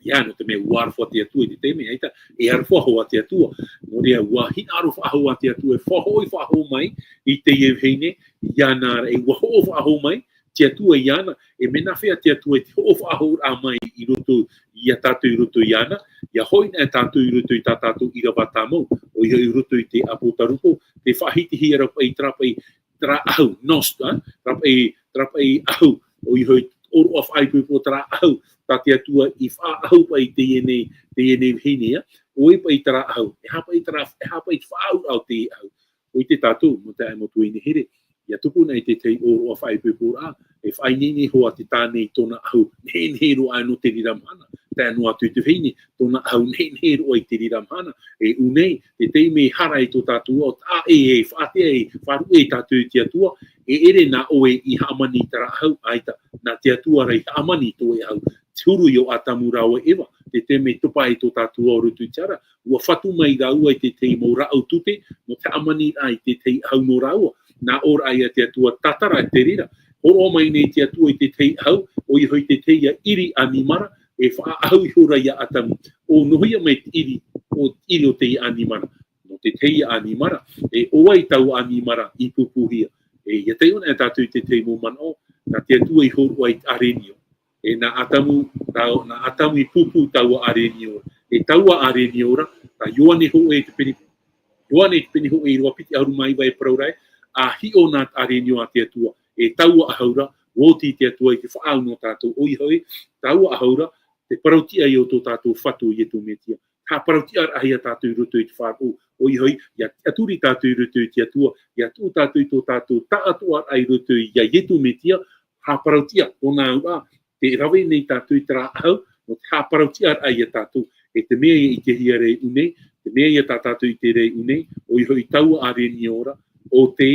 Ia, nō te mea ʻua aroha te Atua i te taime, ʻaita, e aroha hoʻi te Atua. Nō reira, ʻua hinaʻaro faʻahou te Atua, e faʻahoʻi faʻahou mai i teie vahine, iāna ra, e ʻua hoʻo faʻahou mai te Atua iāna, e mea nāfea te Atua i te hoʻo faʻahou ra mai i roto ia tātou i roto iāna, ʻia hoʻi na tātou i roto i tā tātou ʻīrava tāmau, ʻoia i roto i te ʻApotarupo, tē faʻahitihia ra paʻi terā paʻi terā ʻahu, Noste, ā? Terā paʻi, terā paʻi ʻahu, ʻoia hoʻi ʻōroʻa faʻaipoipo terā ʻahu, tā te Atua i faʻaʻahu paʻi teie nei, teie nei vahine, ā? ʻOia paʻi terā ʻahu, e aha paʻi terā, e aha paʻi te faʻaauraʻa o te ʻahu. ʻUa ʻite tātou, nō te ʻae mau tuahine here, ʻia tupu na i te tahi ʻōroʻa faʻaipoiporaʻa, e faʻaineine hoʻi te tāne i tōna ʻahu, nehenehe roa nō te reira mahana, tae noa atu i te vahine, tōna ʻahu nehenehe roa i te reira mahana, e ʻū nei, te taime e hara ai tō tātou ao, taʻa ʻē e faʻaātea e faʻaruʻe tātou i te Atua, e ʻere nā ʻoe i hāmani i terā ʻahu, ʻaita, nā te Atua rā i hāmani i tō ʻoe ʻahu. Te huru i ʻo Atamu rāua ʻo Eva, te taime e topa ai tō tātou ao i roto i te ara, ʻua fatu mai rāua i te tahi mau rāʻau tute, nō te hāmani ra i te tahi ʻahu nō rāua, nā ʻō ra ia te Atua tātara te reira. Hōroʻa mai nei te Atua i te tahi ʻahu, ʻoia hoʻi te tahi ʻiri ʻanimara, e faʻaʻahu ihora ia Atamu, ʻo nō hea mai te ʻiri, ʻo te ʻiri o te ʻanimara. Nō te tahi ʻanimara, e ʻo vai taua ʻanimara i pūpūhia. E, ʻia taiʻo na tātou i te tahi mau manaʻo, nā te Atua i hōroʻa i te ʻarenio. E nā Atamu, tā, nā Atamu i pūpū taua ʻarenio. E taua ʻarenio ra, tā Ioane hōʻē te pene, Ioane te pene hōʻē ʻīrava piti ʻahuru mā iva e parau ra ē, ʻa hiʻo na te ʻarenio a te Atua. E taua ʻahu ra, ʻua oti te Atua i te faʻaau nō tātou. ʻOia hoʻi, taua ʻahu ra, te parau-tiʻa ia o tō tātou Fatu ʻo Ietu Metia. Haʻaparau-tiʻa rahi ia tātou i roto i te faʻaroʻo. ʻOia hoʻi, ʻia tiʻaturi tātou i roto i te Atua, ʻia tuʻu tātou i tō tātou taʻatoʻaraʻa i roto ia Ietu Metia, haʻaparau-tiʻa, ʻo nā ʻahu ra, tē rave nei tātou i terā ʻahu, nō te haʻaparau-tiʻaraʻa ia tātou. E te mea e ʻitehia ra i ʻō nei, te mea ia tā tātou i ʻite ra i ʻō nei, ʻoia hoʻi taua ʻarenio ra, ʻo tē,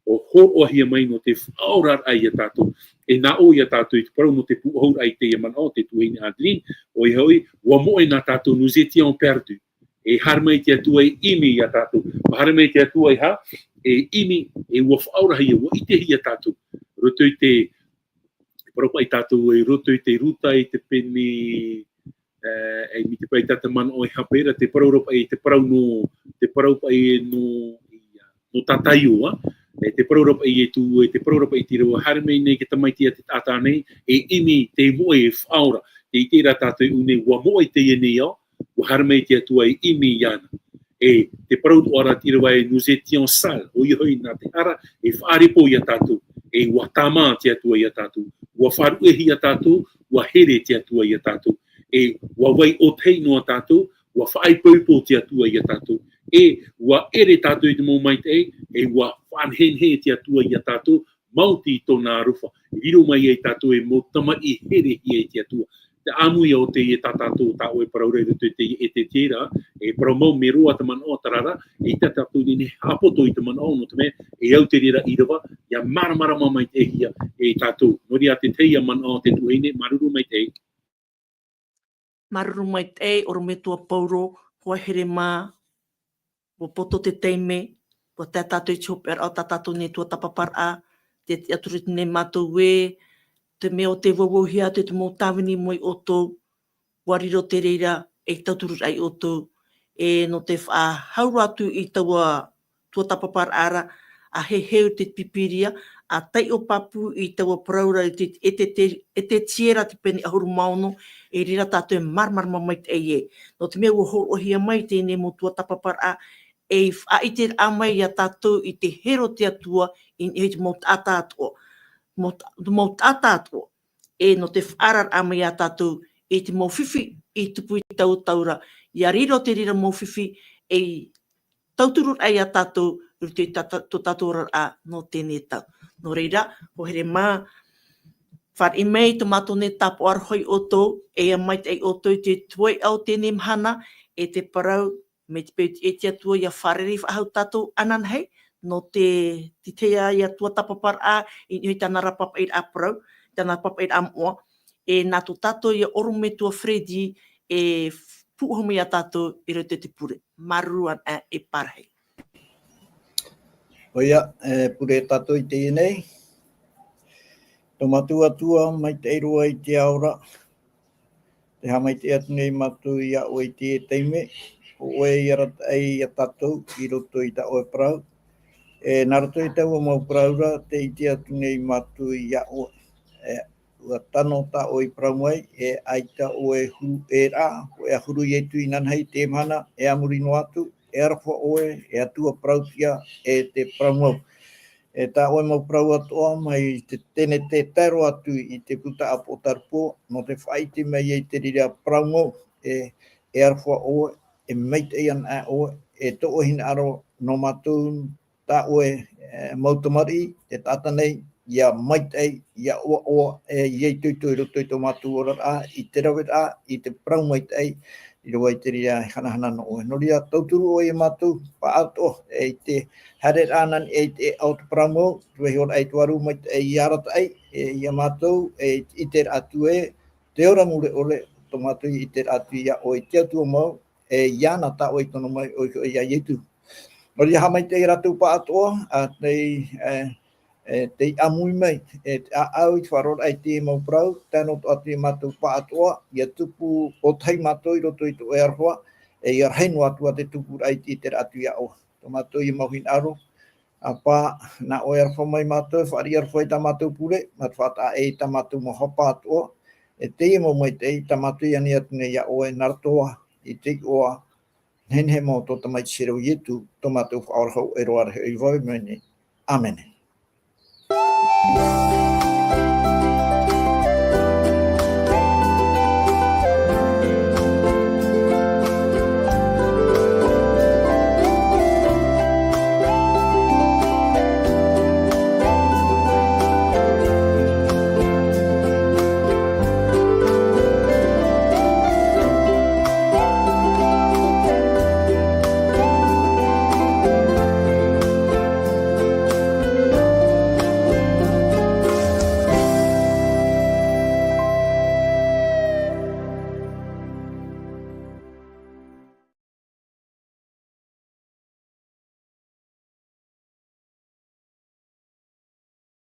ʻua hōroʻahia mai nō te faʻaoraraʻa ia tātou. E nā ʻō ia tātou i te parau nō te pūʻohuraʻa i teie manaʻo, te tuahine Adeline, ʻoia hoʻi, ʻua moʻe na tātou, nous étions perdus. E haere mai te Atua e ʻimi ia tātou. ʻUa haere mai te Atua e ha, e ʻimi, e ʻua faʻaorahia, ʻua ʻitehia tātou. Roto i te, te parau paʻi tātou i roto i te Ruta i te pene, e, e mai te pae tātou manaʻo e hape ra, te parau ra paʻi, te parau nō, te parau paʻi nō, ia, nō Tataio, ā. E te parau ra paʻi e tū, e te parau ra paʻi te reo, haere mai nei te tamaiti a te taʻata nei, e ʻimi, tē moʻe, e faʻaora. Tē ʻite ra tātou i ʻō nei, ʻua moʻe teie nei ao, ʻua haere mai te Atua e ʻimi iāna. E te parau atoʻa ra te ʻīrava ē, nous étions sales, ʻoia hoʻi nā te hara, e faʻarepo ia tātou, e ʻua tāmā te Atua ia tātou, ʻua faʻaruʻehia tātou, ʻua here te Atua ia tātou, e ʻua vai ʻōtahi noa tātou, ʻua faʻaipoipo te Atua ia tātou, e ʻua ʻere tātou i te mau maitaʻi, e ʻua faʻanehenehe te Atua ia tātou, maoti i tōna aroha, e riro mai ai tātou e mau tamaiti herehia e te Atua. te ʻāmui o teie tā tātou, tā ʻoe parau ra i roto i teie ʻētētiera, e parau mau mea roa te manaʻo, terā rā, e ʻite tātou nei e haʻapoto i te manaʻo, nō te mea, e au te reira ʻīrava, ʻia māramarama maitaʻihia e tātou. Nō reira te tahi manaʻo te tuahine, māuruuru maitaʻi. Māuruuru maitaʻi, ʻorometua Paulo, hoa here mā, ʻua poto te taime, ʻua tae tātou i te hopeʻaraʻa o tā tātou nei tuatāpaparaʻa, tē tiʻaturi nei mātou ē, te mea ʻo tē vauvauhia atu te mau tāvini mai ʻoutou, ʻua riro te reira ei tautururaʻa ia ʻoutou, e nō te faʻahou atu i taua tuatāpaparaʻa ra, ʻa heheu te Pīpīria, ʻa taiʻo pāpū i taua parau ra i te, ʻētētiera te pene ʻahuru mā ono, e reira tātou e māramarama maitaʻi ē. Nō te mea ʻua hōroʻahia mai teie nei mau tuatāpaparaʻa, ei faʻaʻiteraʻa mai ia tātou i te hero o te Atua i niʻa i te mau taʻata atoʻa. Mau ta-, mau taʻata atoʻa. E nō te faʻaararaʻa mai ia tātou i te mau fifi i tupu i taua tau ra. ʻIa riro te reira mau fifi ei tautururaʻa ia tātou i roto i tā, tā, tō tātou oraraʻa nō teie nei tau. Nō reira, hoa here mā, fāriʻi mai tō mātou nei tāpaʻo aroha ia ʻoutou, e ʻia maitaʻi ʻoutou i te tuaiʻa o teie nei mahana, e te parau, mai te peu ʻe te Atua ʻia fārerei faʻahou tātou ananahi, nō te, te tahi ā tuatāpaparaʻa, i niʻa i tāna ra papaʻiraʻa parau, tāna papaʻiraʻa moʻa, e nā tō tātou ia ʻorometua Freddy, e pūʻohu mai ia tātou i roto i te pure. Māuruuru ana e parahi. ʻOia, e pure tātou i teie nei. Tō mātou Atua, maitaʻi roa i te ao ra. Tē haʻamaitaʻi atu nei mātou ia ʻoe i teie taime. ʻO ʻoe i arataʻi ia tātou i roto i tā ʻoe parau. E nā roto i taua mau parau ra, tē ʻite atu nei mātou ia ʻoe. E ʻua tano tā ʻoe i parau mai, e ʻaita ʻoe huru ʻē ra, ʻoe ʻa huru Ietu inanahi i teie mahana, e a muri noa atu, e aroha ʻoe, e Atua parauʻtiʻa, e te parau mau. E tā ʻoe mau parau atoʻa mai te Tenete tae roa atu i te puta a Apotarupo, nō te faʻaʻite mai ai te reira parau mau, e, e aroha ʻoe, e maitaʻi ana ʻoe, e tō ʻoe hinaʻaro nō mātou, tā ʻoe, e, mau tamariʻi, te taʻata nei, ʻia maitaʻi, ʻia ʻoaʻoa, e, ʻia itoito i roto i tō mātou oraraʻa, i te raveraʻa, i te parau maitaʻi, i roto i te reira e hanahana nō ʻoe. Nō reira, tauturu ʻoe ia mātou, pāʻatoʻa, e, i te haereraʻa ananahi, e, i te, e, ʻaita parau mau, te vaiihoraʻa i te Vārua Maitaʻi, ʻia arataʻi, e, ia mātou, e, i te ʻiteraʻa atu ē, te ora mure ʻore, tō mātou i ʻiteraʻa atu ia ʻoe i te Atua mau, e, iāna tā ʻoe i tono mai, ʻoia hoʻi ia Ietu. Nō reira, haʻamaitaʻi ia rātou pāʻatoʻa, ā, tei, e, e, tei ʻāmui mai, e, te ʻāʻau i te faʻaroʻoraʻa i te mau parau, tae noa atu ia mātou pāʻatoʻa, ʻia tupu ʻo tahi mātou i roto i tō ʻoe aroha, e, ʻia rahi noa atu ā te tupuraʻa i te ʻiteraʻa atu ia ʻoe. Tō mātou ia mau hinaʻaro, ʻApā, nā ʻoe e aroha mai mātou, fāriʻi aroha i tā mātou pure, mā te faʻataʻa i tā mātou mau hapa atoʻa, e teie mau maitaʻi, tā mātou i ani atu nei ia ʻoe, nā roto ā i te iʻoa nehenehe mau o tō Tamaiti here ʻo Ietu, tō mātou Faʻaora hau ʻEroa rahi ʻo Ivave mai nei. ʻĀmene.